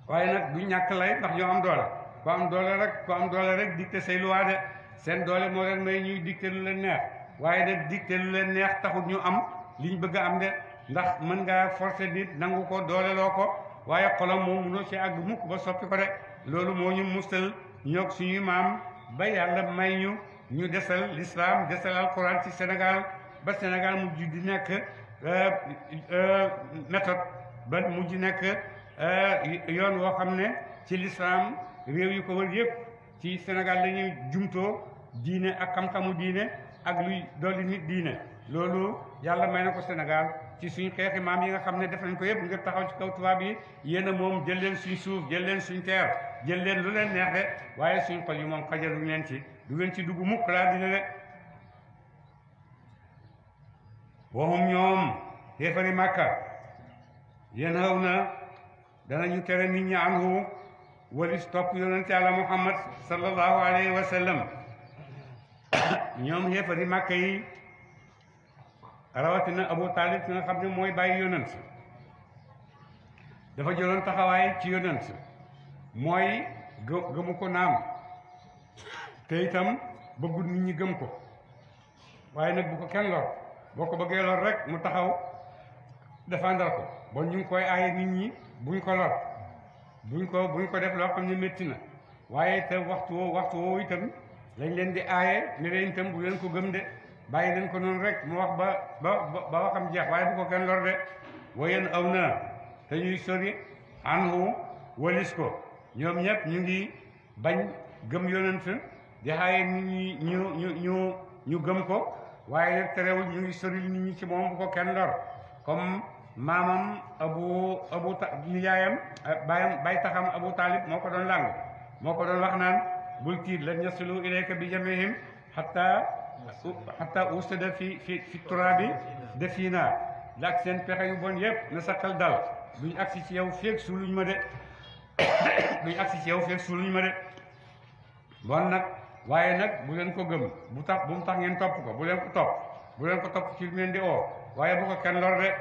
waaye nag du ñàkk lay ndax ñoo am doole ku am doole rek dicté say loi de seen doole moo leen may ñuy dicté lu leen neex waaye nag dicté lu leen neex taxut ñu am liñ bëgg a am de ndax mën ngaa forcer nit nangu ko dooleloo ko waaye xolam moom mënoo ci àgg mukk ba soppi ko de loolu moo ñu musal ñoog suñuy maam ba yàlla may ñu desal l'islam desal alquran ci Sénégal ba Sénégal mujj di nekk méthode ba mujj nekk yoon woo xam ne ci l'islam réew yu ko wër yëpp ci Sénégal lañuy jumtoo diine ak xam-xamu diine ak luy dolli nit diine loolu yàlla may na ko Sénégal ci suñ xeexi maam yi nga xam ne def nañ ko yëpp ngir taxaw ci kaw tubaab yi yéen a moom jël leen suñ suuf jël leen suñ teer jël leen lu leen neex de waaye suñ xol yi moom xajaluñ leen ci du ngeen ci dugg mukk laa dina de waxum ñoom xéefari Màkka yéen xaw na danañu tere nit ñi anhu walis topp yonent Yàlla Muhammad sallallahu alayhi wa sallam ñoom xéefari Màkka yi rawatina Abu Talib ki nga xam ne mooy bàyyi yonent dafa jëloon taxawaay ci yonent mooy gëmu ko naam te itam bëggul nit ñi gëm ko waaye nag bu ko kenn lor boo ko bëggee lor rek mu taxaw défendre ko bon ñu ngi koy aaye nit ñi buñ ko lor buñ ko def loo xam ne métti na waaye te waxtu woowu itam lañ leen di aaye ne leen itam bu leen ko gëm de bàyyi leen ko noonu rek mu wax ba waxam jeex waaye bu ko kenn lor de wayen aw na te ñuy sori anhu walis ko ñoom ñëpp ñu ngi bañ gëm yonent di aaye nit ñi ñu gëm ko waaye nag terewul ñu ngi sori nit ñi ci moom bu ko kenn lor comme maamam nijaayam bay taxam Abu Talib moo ko doon làng moo ko doon wax naan bul tiit lan yasilu ilayka bi jamihim hatta ustada fi turaabi defina la ak seen pexe yu bon yëpp na sa xel dal duñ agsi ci yow feeg suuluñ ma de bon nag waaye nag bu leen ko gëm bu mu tax ngeen topp ko bu leen ko topp ci lu ngeen di oo waaye bu ko kenn lor de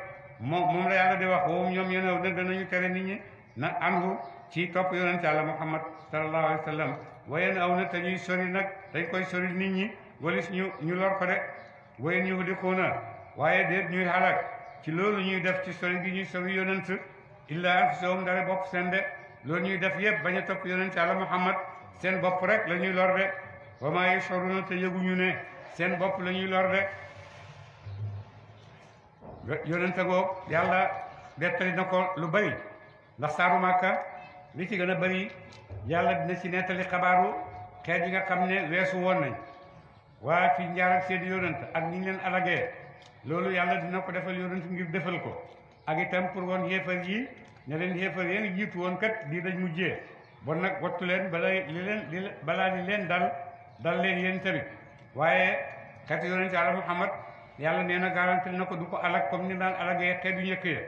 moom la yàlla di wax woom ñoom yéen ne danañu tere nit ñi na anhu ci topp yonent Yàlla Muhammad sallallahu alayhi wa sallam wayen aw na te ñuy sori nag dañ koy sori nit ñi walis ñu lor ko de wayen ñu di ko na waaye déet ñuy xalak ci loolu ñuy def ci sori gi ñuy sori yonent illa anfusahum dara bopp seen de loolu ñuy def yëpp bañ a topp yonent Yàlla Muhammad seen bopp rek la ñuy lor de wa maa yash'uruuna te yëguñu ne seen bopp la ñuy lor de yonente goog yàlla dettali na ko lu bari ndax saaru Màkka li ci gën a bari yàlla dina ci nettali xabaaru xeet yi nga xam ne weesu woon nañ waa fi njaar ak seen yonent ak ni ñu leen alagee loolu yàlla dina ko defal yonent ngir defal ko ak itam pour woon yéefar yi ne leen yéefar yéen jiitu woon kat lii dañ mujjee bon nag wattu leen balaa li leen dal leen yéen tamit waaye xeetu yonent Yàlla Muhammad yàlla nee na garanti na ko du ko alag comme ni daan alagee xeet yu njëkk ya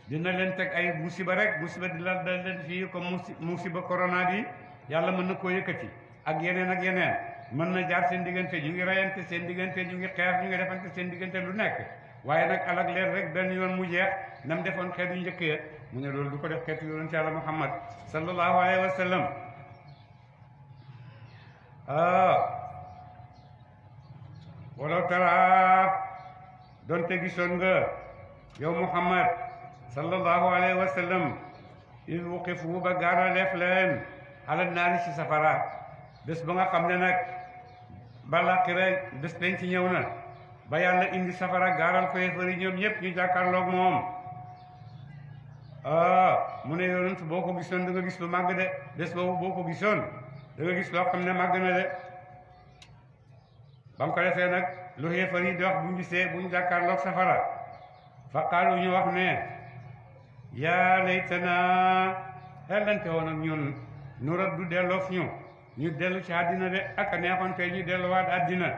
dina leen teg ay musiba rek musiba di la dal leen fii comme musiba corona bi yàlla mën na koo yëkkati ak yeneen mën na jaar seen diggante ñu ngi rayante seen diggante ñu ngi xeex ñu ngi defante seen diggante lu nekk waaye nag alag leen rek benn yoon mu jeex nam defoon xeet yu njëkk ya mu ne loolu du ko def xeetu yonent Yàlla Muhammad sallallahu alayhi wa sallam walaw tara donte gisoon nga yow Muhammad sallallahu alayhi wa sallam iz wuqifu ba gaaraleef leen ala naari ci safara bés ba nga xam ne nag balaaxira bés dañ ci ñëw na ba yàlla indi safara gaaral ko yéefari ñoom ñëpp ñu jàkkaarloog moom mu ne yonent boo ko gisoon da nga gis lu màgg de bés boobu boo ko gisoon da nga gis loo xam ne màgg na de ba mu ko defee nag lu yéefar yi di wax buñ gisee buñ jàkkaarloog safara fa qaalu ñu wax ne yaa laytana xellante woon ak ñun nu raddu delloof ñu dellu ci àddina de ak a neexoon tey ñu delluwaat àddina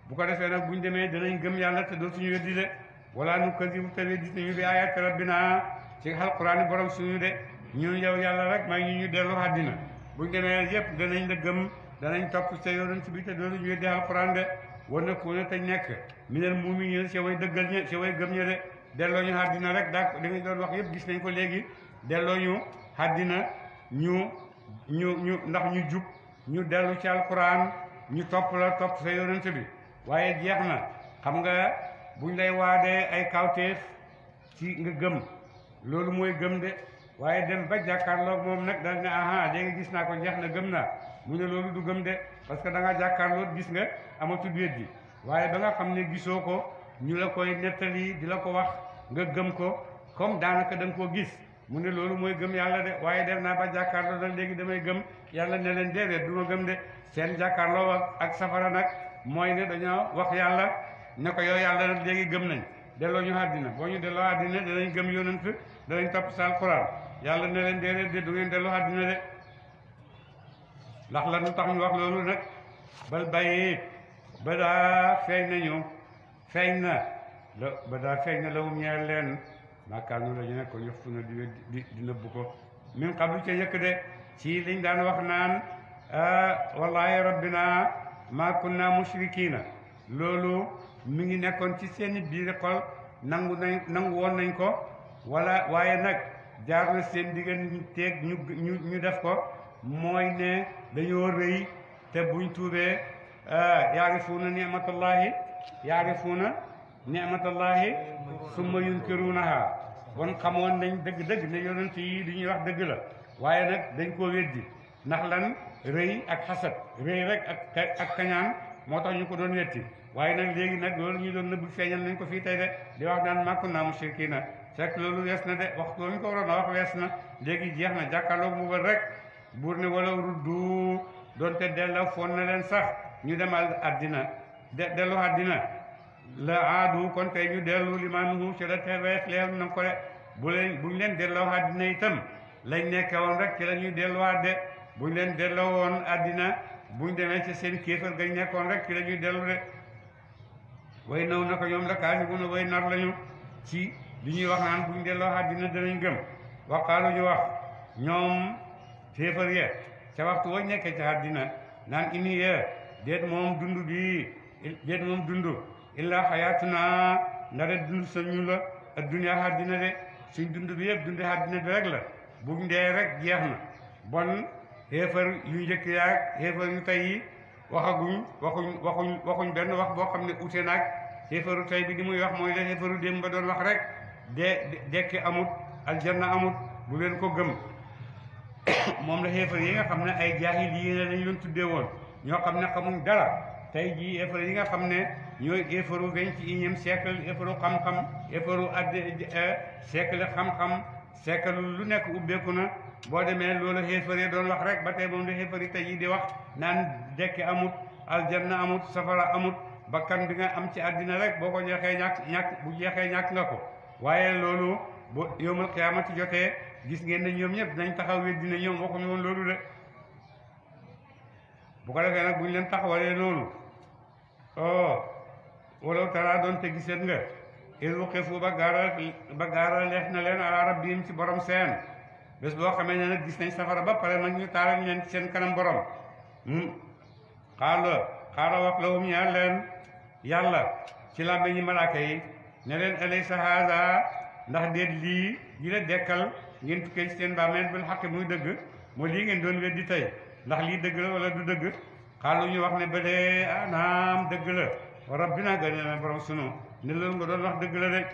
bu ko defee nag buñ demee danañ gëm yàlla te dootuñu weddi de wala nu kazibu te weddi ñu bi ayaati rabbina ci alquraan borom suñu de ñun yow yàlla rek may ñu dellu àddina buñ demee yëpp danañ la gëm danañ topp sa yonent bi te dootuñu weddi alquraan de war na ku ne te nekk minal mu'miniin si way dëggal ñe si way gëm ñe de delloo ñu àddina rek daa da nga doon wax yëpp gis nañ ko léegi delloo ñu àddina ñu ndax ñu jub ñu dellu ci alquran ñu topp la topp sa yonent bi waaye jeex na xam nga buñ lay waadee ay kawteef ci nga gëm loolu mooy gëm de waaye dem ba jàkkaarloog moom nag dal ne aha léegi gis naa ko jeex na gëm naa mu ne loolu du gëm de parce que da nga jàkkaarloo gis nga amatul wéet bi waaye ba nga xam ne gisoo ko ñu la koy nettali di la ko wax nga gëm ko comme daanaka da nga koo gis mu ne loolu mooy gëm yàlla de waaye dem naa ba jàkkaarloo nag léegi damay gëm yàlla ne leen déedéet du ma gëm de seen jàkkaarloo ak safara nag mooy ne dañoo wax yàlla ne ko yow yàlla nag léegi gëm nañ delloo ñu àddina boo ñu delloo àddina danañ gëm yonent danañ topp sa alquran yàlla ne leen déedéet de du ngeen delloo àddina de ndax la nu tax ñu wax loolu nag bal bàyyi ba daa feeñ nañu feeñ na la ba daa feeñ na lawum ñeel leen maakaanu la ñu ne ko yëftu na di nëbbu ko min qablu ca yëkk de ci liñ daan wax naan wallahi rabbina ma kunna mushrikiina loolu mi ngi nekkoon ci seeni biir xol nangu woon nañ ko wala waaye nag jaar na seen digganteeg ñu def ko mooy ne dañoo rëy te buñ tuubee yaarifuuna ni'matallahi summa yunkiruunaha kon xamoon nañ dëgg-dëgg ne yonent yi li ñuy wax dëgg la waaye nag dañ koo weddi ndax lan rëy ak xasad rëy rek ak kañaan moo tax ñu ko doon wetti waaye nag léegi nag loolu ñu doon nëbb feeñal nañ ko fii tey de di wax naan ma kunna mushrikiina fekk loolu wees na de wax ko ñu ko waroon a wax wees na léegi jeex na jàkkaarloog mu bal rek buur ne wala ruddu doonte delloo foon na leen sax ñu demal àddina dellu àddina la aadu kon tey ñu dellu limaanuhu ci la teeweef leer na ko de buñ leen delloo àddina itam lañ nekke woon rek ci la ñuy delluwaat de buñ leen delloo woon àddina buñ demee ci seen kéefar gañ nekkoon rek ci la ñuy dellu de way naw na ko ñoom la kaasibuna way nar lañu ci li ñuy wax naan buñ delloo àddina danañ gëm waqaalu ñu wax ñoom kéefar ye ca waxtu wañ nekkee ci àddina naan ini ye déet moom dund illa xayaatuna ndare dund sañu la adduna àddina de suñ dund bi yëpp dunde àddina bi rek la buñ dee rek jeex na bon xéefar yu njëkk yaag xéefar yu tey yi waxuñ benn wax boo xam ne ute naag xéefaru tey bi di muy wax mooy la xéefaru démb ba doon wax rek dekki amut aljanna amut bu leen ko gëm moom la xéefar yi nga xam ne ay jaahil yi la lañ doon tuddee woon ñoo xam ne xamuñ dara tey jii xéefar yi nga xam ne ñooy xéefaru 21e siècle xéefaru xam-xam xéefaru siècle xam-xam siècle lu nekk ubbeeku na boo demee loolu xéefar yi doon wax rek ba tey moom la xéefar yi tey jii di wax naan dekki amut aljanna amut safara amut bakkan bi nga am ci àddina rek boo ko jeexee ñàkk bu jeexee ñàkk nga ko waaye loolu bu yawmal qiyaamati jotee gis ngeen ne ñoom ñëpp dinañ taxaw weddi ne ñoom waxuñu woon loolu de bu ko defee nag bu ñu leen taxawalee noonu walaw tara doon te giseen nga is wuqifu ba gaara leex na leen ala rabbihim ci borom seen bés boo xamee ne nag gis nañ safara ba pare nag ñu taaral leen ci seen kanam borom xaala wax lahum ñaan leen yàlla ci làmbe ñi malaaka yi ne leen alaysa haada ndax déet lii yi la dekkal ngeen tukkee ci seen bàmmeel bil xaq muy dëgg moo lii ngeen doon weddi tey ndax lii dëgg la wala du dëgg xaalu ñu wax ne ba dee naam dëgg la wa rabbina gane na borom sunu ne loolu nga doon wax dëgg la de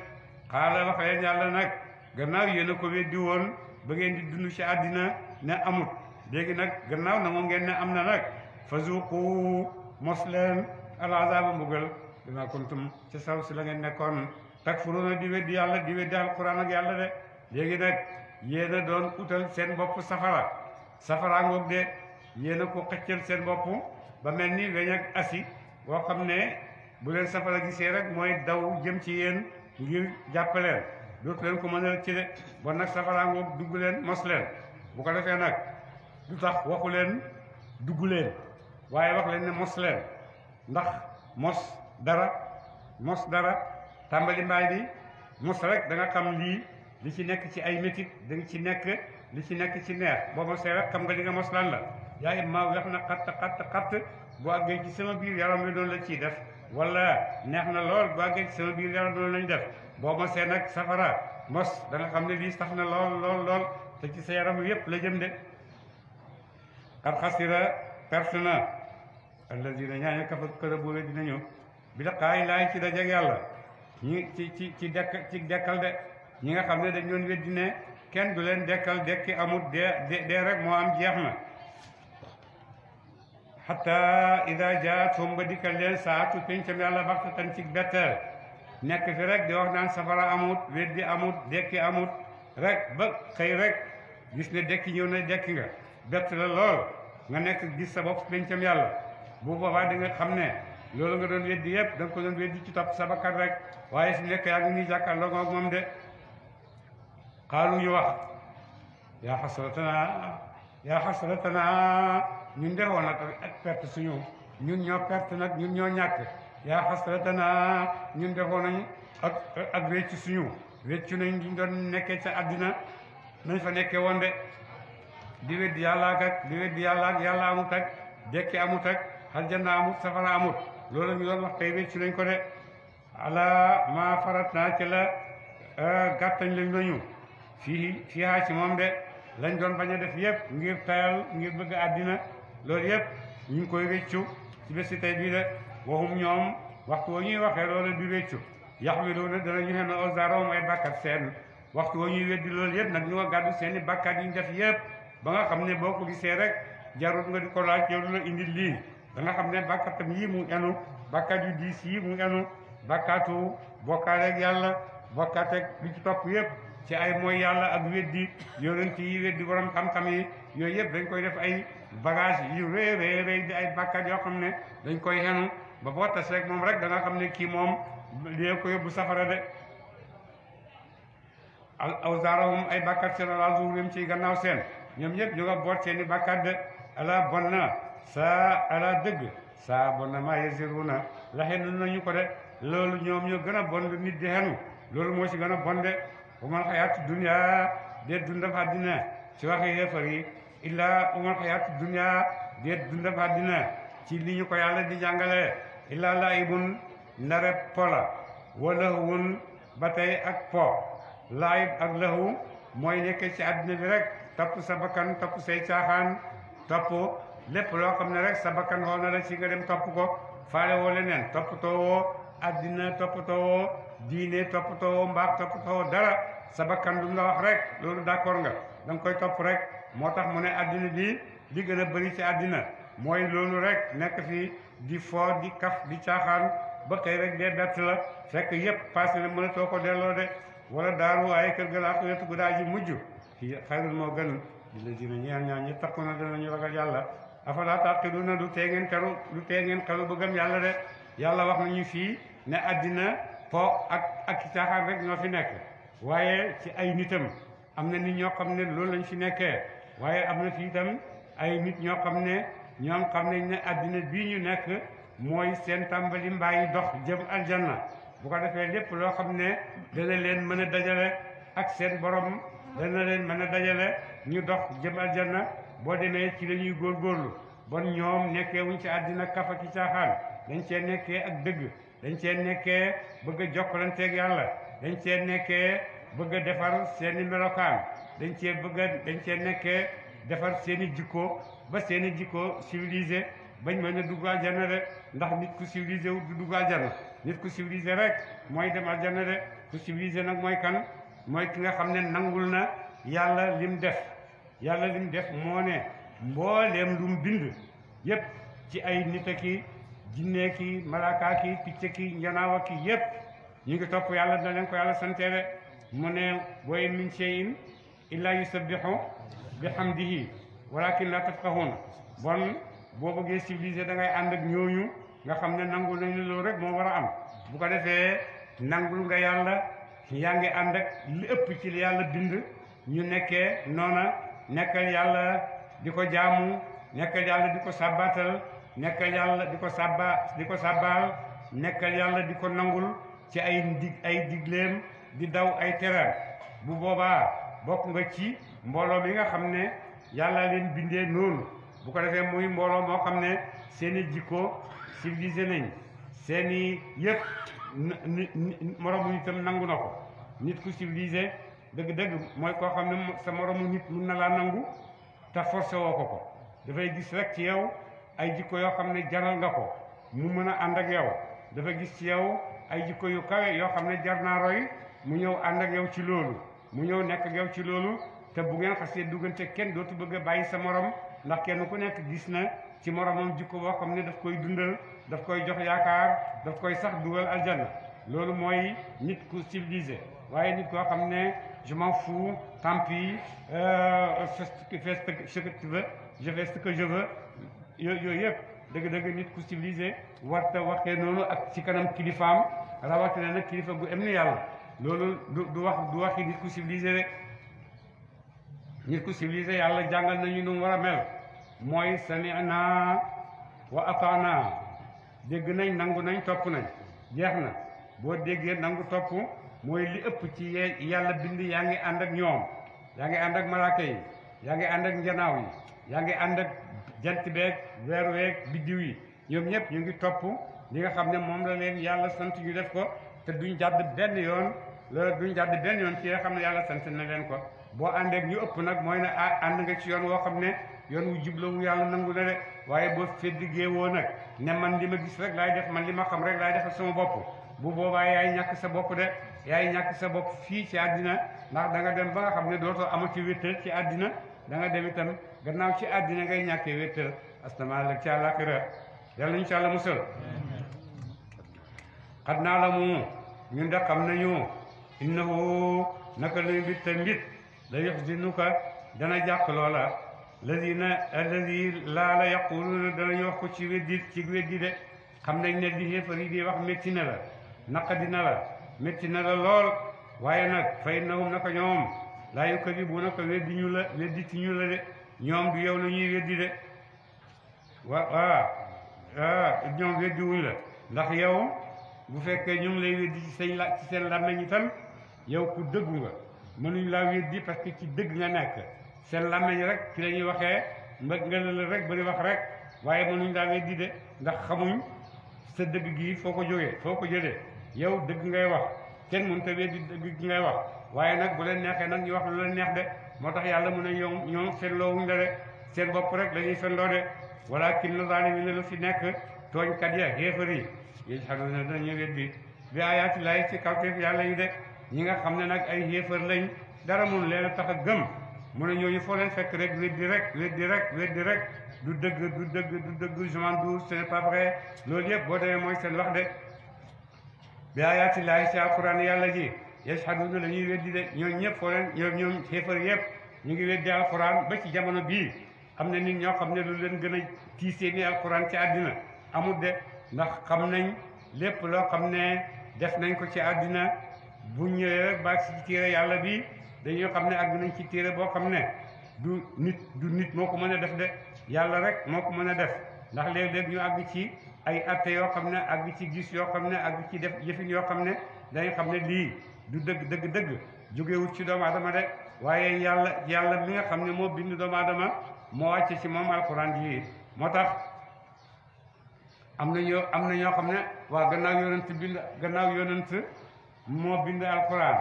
xaala wax leen yàlla nag gannaaw yéen a ko weddi woon ba ngeen di dund ci àddina ne amut léegi nag gannaaw na moom ngeen ne am na nag fa zuqu mos leen al azaaba mbugal bima kuntum ci saw si la ngeen nekkoon takfuruuna di weddi yàlla di weddi alquran ak yàlla de léegi nag yéen a doon utal seen bopp safara ngoog de yéen a ko xëccal seen bopp ba mel ni weñ ak asi boo xam ne bu leen safara gisee rek mooy daw jëm ci yéen ngir jàppaleen dootu leen ko mën a ci de bon nag safara ngoog dugg leen mos leen bu ko defee nag du tax waxu leen dugg leen waaye wax leen ne mos leen ndax mos dara tàmbali mbaay bi mos rek da nga xam lii li ci nekk ci ay métit da nga ci nekk li ci nekk ci neex boo mosee rek xam nga li nga mos lan la yaa ngi maa wex na xatt bu àggee ci sama biir yaram wi doon la ciy def wala neex na lool bu àggee ci sama biir yaram doon lañ def boo mosee nag safara mos da nga xam ne lii sax na lool te ci sa yaram wi yépp la jëm de xar xasira perte na alladina ñaaña kafa këra boole dina ñëw bi da xaay laay ci dajeg yàlla ñi ci dekkal de ñi nga xam ne dañ doon weddi ne kenn du leen dekkal dekki amut dee rek moo am jeex na hatta ida jaatum ba dikkal leen saatu pencam yàlla baxtatan ci betteel nekk fi rek di wax naan safara amut weddi amut dekki amut rek ba xëy rek gis ne dekki ñëw na dekki nga bett la lool nga nekk gis sa bopp pencam yàlla bu boobaa di nga xam ne loolu nga doon weddi yëpp da nga ko doon weddi ci topp sa bakkan rek waaye fi nekk yaa ngi nii jàkkaarloo ak moom de xaalu ñu wax yaa xasratana ñun defoon ak perte suñu ñun ñoo perte nag ñun ñoo ñàkk yaa xasratana ñun defoon nañ ak weccu suñu weccu nañ ñu doon nekkee ca àddina nañ fa nekkee woon de di weddi yàlla ak yàlla amut ak dekki amut ak aljanna amut safara amut loolu ñu doon wax tey weccu nañ ko de ala ma farat naa ci la gàttañ lañ nañu fii ci moom de lañ doon bañ a def yëpp ngir tayal ngir bëgg àddina loolu yëpp ñu ngi koy wéccu ci bési tey bii de waxum ñoom waxtu wa ñuy waxee loolu di wéccu yaxmiluuna danañu xen awzaarohum ay bàkkat seen waxtu wa ñuy weddi loolu yëpp nag ñu nga gàddu seeni bàkkat yi ñu def yëpp ba nga xam ne boo ko gisee rek jarut nga di ko laaj yow la indi lii da nga xam ne bàkkatam yi mu enu bàkkat yu diis yi mu enu bàkkaatu bokkaaleeg yàlla bokkaateeg li ci topp yëpp ci ay mooy yàlla ak weddi yonent yi weddi borom xam-xam yi yooyu yëpp dañ koy def ay bagage yu rëy di ay bàkkaat yoo xam ne dañ koy xenu ba boo tas rek moom rek da nga xam ne kii moom lie ko yóbbu safara de awzaarahum ay bàkkaat seen ala zuhurim ci gannaaw seen ñoom ñëpp ñu nga boot seeni bàkkaat de ala bon na saa ala dëgg saa bon na maa yasiruna la xenu nañu ko de loolu ñoom ñoo gën a bon lu nit di xenu loolu moo ci gën a bon de umal xayaatu dunya dee dundam àddina ci waxi yéefar yi illa umal xayaatu dunya dee dundam àddina ci li ñu ko yàlla di jàngale illa laibun ndare pola wa lahwun ba tey ak po laib ak lahu mooy nekk ci àddina bi rek topp sa bakkan topp say caaxaan topp lépp loo xam ne rek sa bakkan xool na la ci nga dem topp ko faale woo leneen toppatoo woo àddina toppatoo woo diine toppatoo woo mbaax toppatoo woo dara sa bakkan lu mu la wax rek loolu d'accord nga da nga koy topp rek moo tax mu ne àddina bi li gën a bëri ci àddina mooy loolu rek nekk fi di fo di kaf di caaxaan ba xëy rek dee bett la fekk yépp passé na mënatoo ko delloo de wala daaru waaye kër ga laa ko wetu gu daa ji mujj ci xayrul moo gën di la dina ñeen ñaan ñi takku na danañu ragal yàlla afalaa taqiluna du tee ngeen xelu ba gëm yàlla de yàlla wax nañu fii ne àddina fo ak ci caaxaan rek ñoo fi nekk waaye ci ay nitam am na nit ñoo xam ne loolu lañ fi nekkee waaye am na fii itam ay nit ñoo xam ne ñoom xam nañ ne àddina bii ñu nekk mooy seen tàmbali mbaayi dox jëm aljanna bu ko defee lépp loo xam ne dana leen mën a dajale ak seen borom dana leen mën a dajale ñu dox jëm aljanna boo demee ci la ñuy góorgóorlu bon ñoom nekkee wuñ ci àddina kafa ki caaxaan dañ cee nekkee ak dëgg dañ cee nekkee bëgg a jokkalanteeg yàlla dañ cee nekkee bëgg a defar seeni melokaan dañ cee nekkee defar seeni jikko ba seeni jikko civilisé bañ mën a dugg aljanna de ndax nit ku civilisé wu du dugg aljanna nit ku civilisé rek mooy dem aljanna de ku civilisé nag mooy kan mooy ki nga xam ne nangul na yàlla lim def moo ne mbooleem lu mu bind yépp ci ay nit ki jinne ki malaaka ki picc ki njanaawa ki yépp ñu ngi topp yàlla na leen ko yàlla santeere mu ne wa in min shay'in illa yusabbihu bihamdihi walakin la tafqahuna bon boo bëggee civilisé da ngay ànd ak ñooñu nga xam ne nangul nañu loolu rek moo war a am bu ko defee nangul nga yàlla yaa ngi ànd ak li ëpp ci li yàlla bind ñu nekkee noona nekkal yàlla di ko jaamu nekkal yàlla di ko sàbbaatal nekkal yàlla di ko sàbbaal nekkal yàlla di ko nangul ci ay digleem di daw ay tereem bu boobaa bokk nga ci mbooloo mi nga xam ne yàlla leen bindee noonu bu ko defee muy mbooloo moo xam ne seeni jikko civilisé nañ seeni yëpp moromu nitam nangu na ko nit ku civilisé dëgg-dëgg mooy koo xam ne sa moromu nit mun na laa nangu te forcé woo ko dafay gis rek ci yow ay jikko yoo xam ne jaral nga ko mu mën a ànd ak yow dafa gis ci yow ay jikko yu kawe yoo xam ne jar naa roy mu ñëw ànd ak yow ci loolu mu ñëw nekk ak yow ci loolu te bu ngeen xasee duggante kenn dootu bëgg a bàyyi sa morom ndax kenn ku nekk gis na ci moromam jikko boo xam ne daf koy dundal daf koy jox yaakaar daf koy sax dugal aljanna loolu mooy nit ku civilisé waaye nit koo xam ne je m'en fous tant pis fais ce que tu veux je fais ce que je veux yooyu yëpp dëgg-dëgg nit ku civilisé warta waxee noonu ak ci kanam kilifaam rawatina nag kilifa gu am ni yàlla loolu du waxi nit ku civilisé rek nit ku civilisé yàlla jàngal nañu nu mu war a mel mooy sami'na wa ata'na dégg nañ nangu nañ topp nañ jeex na boo déggee nangu topp mooy li ëpp ci yàlla bind yaa ngi ànd ak ñoom yaa ngi ànd ak malaaka yi yaa ngi ànd ak njanaaw yi yaa ngi ànd ak jant beeg weer weeg biddiw yi ñoom ñëpp ñu ngi topp li nga xam ne moom la leen yàlla sant ñu def ko te duñ jàdd benn yoon ci nga xam ne yàlla sant na leen ko boo àndeek ñu ëpp nag mooy ne ànd nga ci yoon woo xam ne yoon wu jublawu yàlla nangu na de waaye boo feddigee woo nag ne man li ma gis rek laay def man li ma xam rek laay defal sama bopp bu boobaa yaay ñàkk sa bopp de yaay ñàkk sa bopp fii ci àddina ndax da nga dem ba nga xam ne dootoo amati wéttal ci àddina da nga dem itam gannaaw ci àddina ngay ñàkkee wéttal astamaal ci àllaaxira yàlla insha Allah musal xad naa la mu ñun de xam nañu innahu naka lañu bit te mbit la yuxzinuka dana jàq loola alladi laa la yaquluuna danañu wax ko ci weddi de xam nañ ne li xéefar yi di wax métti na la naqadi na la métti na la lool waaye nag fa innahum naka ñoom laa yukadibuunaka weddi ti ñu la de ñoom du yow la ñuy weddi de ñoom weddi wuñ la ndax yow bu fekkee ñu ngi lay weddi ci seen làmmiñ itam yow ku dëggu nga mënuñ laa weddi parce que ci dëgg nga nekk seen làmmiñ rek ci la ñuy waxee nga la rek bari wax rek waaye mënuñ laa weddi de ndax xamuñ sa dëgg gi foo ko jógee foo ko jëlee yow dëgg ngay wax kenn mënut a weddi dëgg gi ngay wax waaye nag bu leen neexee nag ñu wax lu leen neex de moo tax yàlla mu ne ñoom fenloowuñ la de seen bopp rek la ñuy fenloo de walaakinna zaalimiina lu fi nekk tooñkat ya xéefar yi yajhaduuna danañu weddi bi aayaati laahi ci kawteef yàlla yi de ñi nga xam ne nag ay xéefar lañ dara mun leen a tax a gëm mu ne ñooñu foo leen fekk rek weddi rek du dëgg je m'en doute ce n'est pas vrai loolu yëpp boo demee mooy seen wax de bi ayaatillaahi ci alquran yàlla ji yashhaduna la ñuy weddi de ñoom ñëpp foo leen ñoom xéefar yëpp ñu ngi weddi alquran ba ci jamono bii am na nit ñoo xam ne lu leen gën a tiisee ni alquran ci àddina amul de ndax xam nañ lépp loo xam ne def nañ ko ci àddina bu ñëwee rek baag ci téere yàlla bi dañoo xam ne àgg nañ ci téere boo xam ne du nit moo ko mën a def de yàlla rek moo ko mën a def ndax léeg-léeg ñu àgg ci ay atte yoo xam ne àgg ci gis yoo xam ne àgg ci def jëfin yoo xam ne dañ xam ne lii du dëgg jógewut ci doomu aadama de waaye yàlla mi nga xam ne moo bind doomu aadama moo wàcce ci moom alquran ji moo tax am na ñoo xam ne waa gannaaw yonent moo bind alquran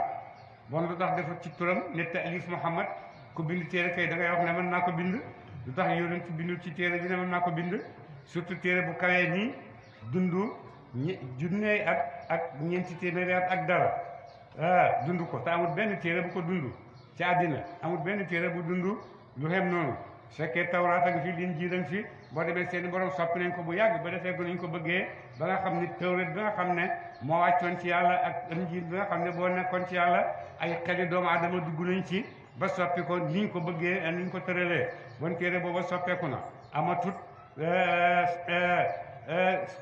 bon lu tax defut ci turam ne taalif Muhammad ku bind téere kay da ngay wax ne mën naa ko bind lu tax yonent bindul ci téere bi ne mën naa ko bind surtout téere bu kawee nii dundu junneey at ak ñeenti téeméeri at ak dara dund ko te amul benn téere bu ko dund ci àddina amul benn téere bu dund lu xem noonu su fekkee tawraat ak fi Linjiil ak fi boo demee seeni borom soppi nañ ko bu yàgg ba defee ko nañ ko bëggee ba nga xam ni tawreet bi nga xam ne moo wàccoon ci yàlla ak Injiil bi nga xam ne boo nekkoon ci yàlla ay xeli doomu aadama dugg nañ ci ba soppi ko niñ ko bëggee niñ ko tëralee bon téere booba soppeeku na amatut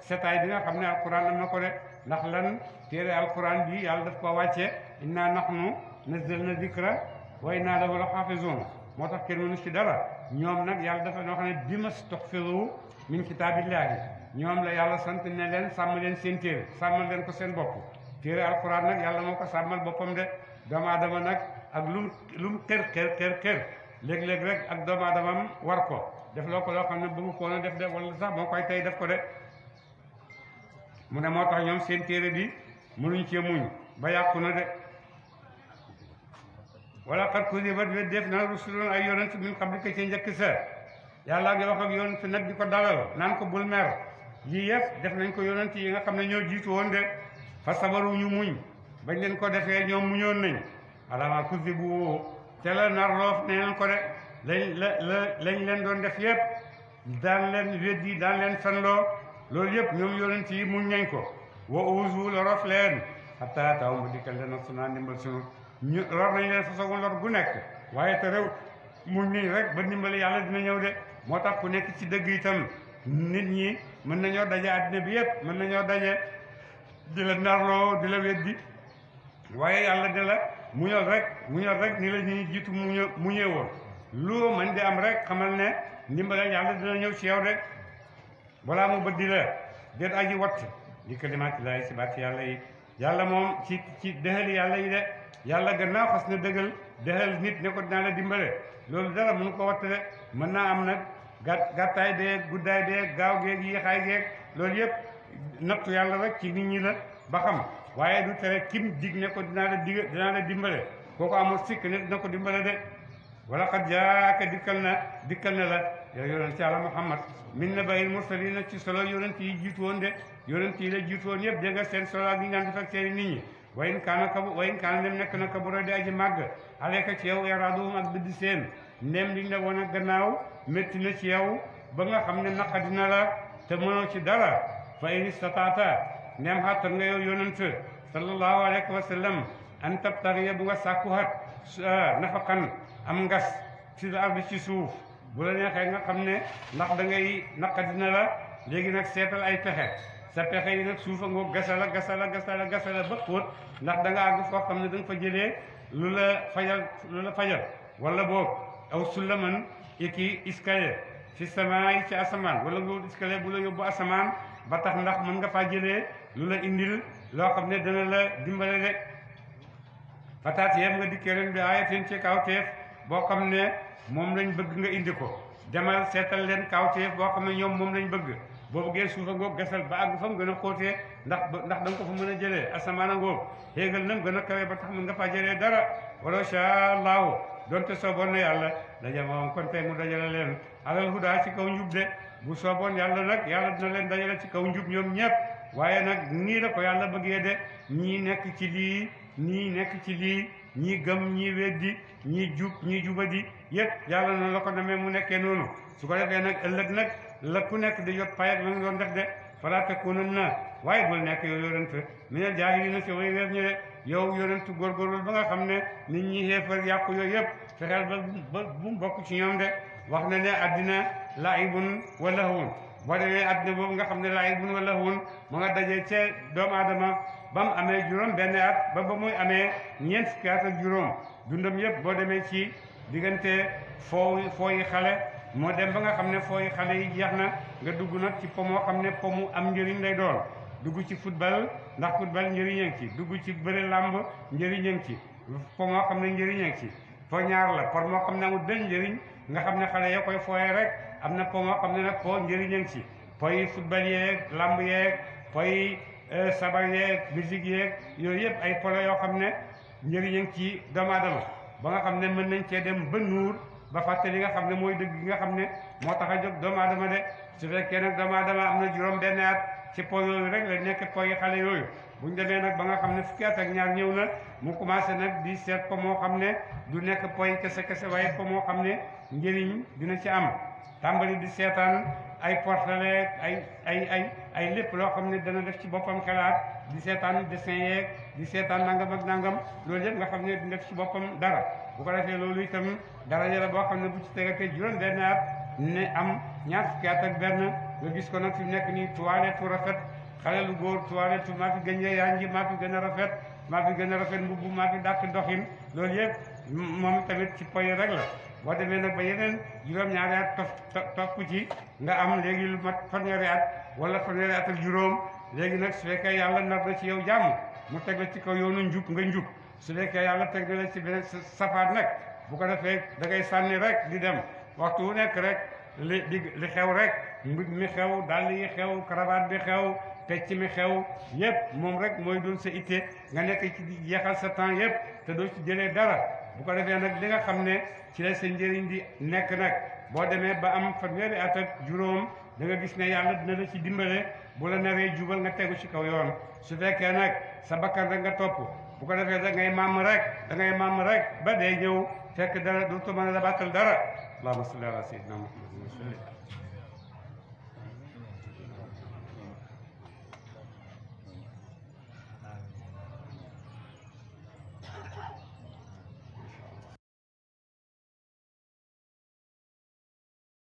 setaay bi nga xam ne alquran am na ko de ndax lan téere alquran bi yàlla daf ko wàcce inna nahnu nazzalna dikra wa inna lahu la xaafizuun moo tax kenn mënu ci dara ñoom nag yàlla dafa noo xam ne bima staxfiru min kitaabillahi ñoom la yàlla sant ne leen sàmm leen seen téere sàmmal leen ko seen bopp téere alquran nag yàlla moo ko sàmmal boppam de doomu aadama nag ak lu mu kër léeg-léeg rek ak doomu aadamam war ko def loo ko loo xam ne bëggu ko woon a def de wala sax moo koy tey def ko de mu ne moo tax ñoom seen téere bi mënuñ cee muñ ba yàqu na de wala xat kuzibat def na rusulun ay yonent min qablika ci njëkk sa yàlla ngi wax ak yonent nag di ko dalal naan ko bul mer yii yëpp def nañ ko yonent yi nga xam ne ñoo jiitu woon de fa sabaru ñu muñ bañ leen ko defee ñoom muñoon nañ alama kuzibu te la nar loof neen ko de lañ leen doon def yëpp daan leen weddi daan leen fenloo loolu yëpp ñoom yonent yi muñ nañ ko wa uzu la rof leen hatta taw mu dikkal leen ak sunu ndimbal sunu ñu lor nañ leen façon lor gu nekk waaye te réew muñ nañ rek ba ndimbali yàlla dina ñëw de moo tax ku nekk ci dëgg itam nit ñi mën nañoo daje àddina bi yëpp mën nañoo daje di la narloo di la weddi waaye yàlla di la muñal rek ni la ñuy jiitu muñee woon lu man di am rek xamal ne ndimbalal yàlla dina ñëw ci yow de balaa mu bëddi la déet aji watt di kalimaati laay si baat yàlla yi yàlla moom ci dexali yàlla yi de yàlla gannaaw xas na dëggal dexal nit ne ko dinaa la dimbale loolu dara mënu ko watt de mën naa am nag gàttaay beeg guddaay beeg gaaw geeg yéexaay geeg loolu yëpp nattu yàlla rek ci nit ñi la ba xam waaye du tere kim dig ne ko dinaa la dimbale kooku amul sikk ne dina ko dimbale de wala xat jaaka dikkal na la yow yonent yàlla Muhammad min na bayil mursalina ci solo yonent yi jiitu woon de yonent yi la jiitu woon yëpp dégg nga seen solo ak yi nga def ak seen nit ñi wayin kaana dem nekk na kabura di aji màgg aleka ci yow iraaduhum ak biddi seen ndem liñ la woon a gannaaw métti na ci yow ba nga xam ne naqadina la te mënoo ci dara fa in istataata ndem xattan nga yow yonent sallallahu alayhi wa sallam an tabtariya bu nga sàkku xat nafaqan am ngas ci ardi ci suuf bu la neexee nga xam ne ndax da ngay naqadina la léegi nag seetal ay pexe sa pexe yi nag suufa ngoo gasala ba xóot ndax da nga àgg foo xam ne da nga fa jëlee lu la fajal wala boog aw sulaman iki escalier fi sama yi ci asamaan wala nga escalier bu la yóbbu asamaan ba tax ndax mën nga faa jëlee lu la indil loo xam ne dana la dimbale de fataat yem nga dikkee leen bi ayatin ci kawteef boo xam ne moom lañ bëgg nga indi ko demal seetal leen kawteef boo xam ne ñoom moom lañ bëgg boo bëggee suufa ngoog gasal ba àgg fa mu gën a xóotee ndax da nga ko fa mën a jëlee asamaan a ngoog xéegal nam gën a kawe ba tax mën nga faa jëlee dara wala sha allahu donte sooboon na yàlla daja moom kon tey mu dajale leen alal hudaa ci kaw njub de bu sooboon yàlla nag yàlla dina leen dajale ci kaw njub ñoom ñëpp waaye nag nii la ko yàlla bëggee de ñii nekk ci lii ñii nekk ci lii ñii gëm ñii weddi ñii jub ñii jubadi yëpp yàlla noonu la ko namee mu nekkee noonu su ko defee nag ëllëg nag la ku nekk di jot pay ak la nga doon def de falaa takuunanna waaye bul nekk yow yonent minal jaahiliina si way weer ñu de yow yonent góorgóorlu ba nga xam ne nit ñi xeefar yàqu yooyu yëpp fexeel ba bu mu bokk ci ñoom de wax na ne addina laibun wa lahwun boo demee addina boobu nga xam ne laibun wa lahwun mu nga dajee ca doomu aadama ba mu amee juróom benn at ba muy amee ñeent fukki at ak juróom dundam yëpp boo demee ci diggante fooyi xale moo dem ba nga xam ne fooyi xale yi jeex na nga dugg nag ci po moo xam ne po mu am njëriñ lay doon dugg ci football ndax football njëriñ a ngi ci dugg ci bëri làmb njëriñ a ngi ci po moo xam ne njëriñ a ngi ci po ñaar la por moo xam ne amul benn njëriñ nga xam ne xale ya koy fooyee rek am na po moo xam ne nag po njëriñ a ngi ci poy football yeeg làmb yeeg poy sabar yeeg musique yeeg yooyu yëpp ay polo yoo xam ne njëriñ a ngi ci doomu aadama ba nga xam ne mën nañ cee dem ba nuur ba fàtte li nga xam ne mooy dëgg gi nga xam ne moo tax a jóg doomu aadama de su fekkee nag doomu aadama am na juróom benn at ci po yooyu rek la nekk po yi xale yooyu buñ demee nag ba nga xam ne fukki at ak ñaar ñëw na mu commencé nag di seet po moo xam ne du nekk po yi kese kese waaye po moo xam ne njëriñ dina ci am tàmbali di seetaan ay portrait ay lépp loo xam ne dana def ci boppam xalaat di seetaan dessin yeeg di seetaan nangam ak nangam loolu yëpp nga xam ne di def ci boppam dara bu ko defee loolu itam dara la boo xam ne bu ci tegatee juróom benn at ne am ñaar fukki at ak benn nga gis ko nag fi mu nekk nii toilette tu rafet xale lu góor toilette tu maa fi gën a yanji maa fi gën a rafet maa fi gën a rafet mbubb maa fi dàq doxin loolu yëpp moom tamit ci poy rek la boo demee nag ba yeneen juróom-ñaari at topp ci nga am léegi lu mat fanweeri at wala fanweeri at ak juróom léegi nag su fekkee yàlla nar na ci yow jàmm mu teg la ci kaw yoonu njub nga njub su fekkee yàlla teg na la ci beneen safaat nag bu ko defee da ngay sànni rek di dem waxtu wu nekk rek li xew rek mbir mi xew dàll yi xew cravate bi xew pecc mi xew yépp moom rek mooy doon sa itte nga nekk ci di jeexal sa temps yépp te doo ci jëlee dara bu ko defee nag li nga xam ne ci la sa njëriñ di nekk nag boo demee ba am fanweeri at ak juróom da nga gis ne yàlla dina la ci dimbale bu la naree jubal nga tegu ci kaw yoon su fekkee nag sa bakkan rek nga topp bu ko defee da ngay màmm rek ba dee ñëw fekk dara dootu mën a dabaatal dara allahumma salli ala sayyidina muhammad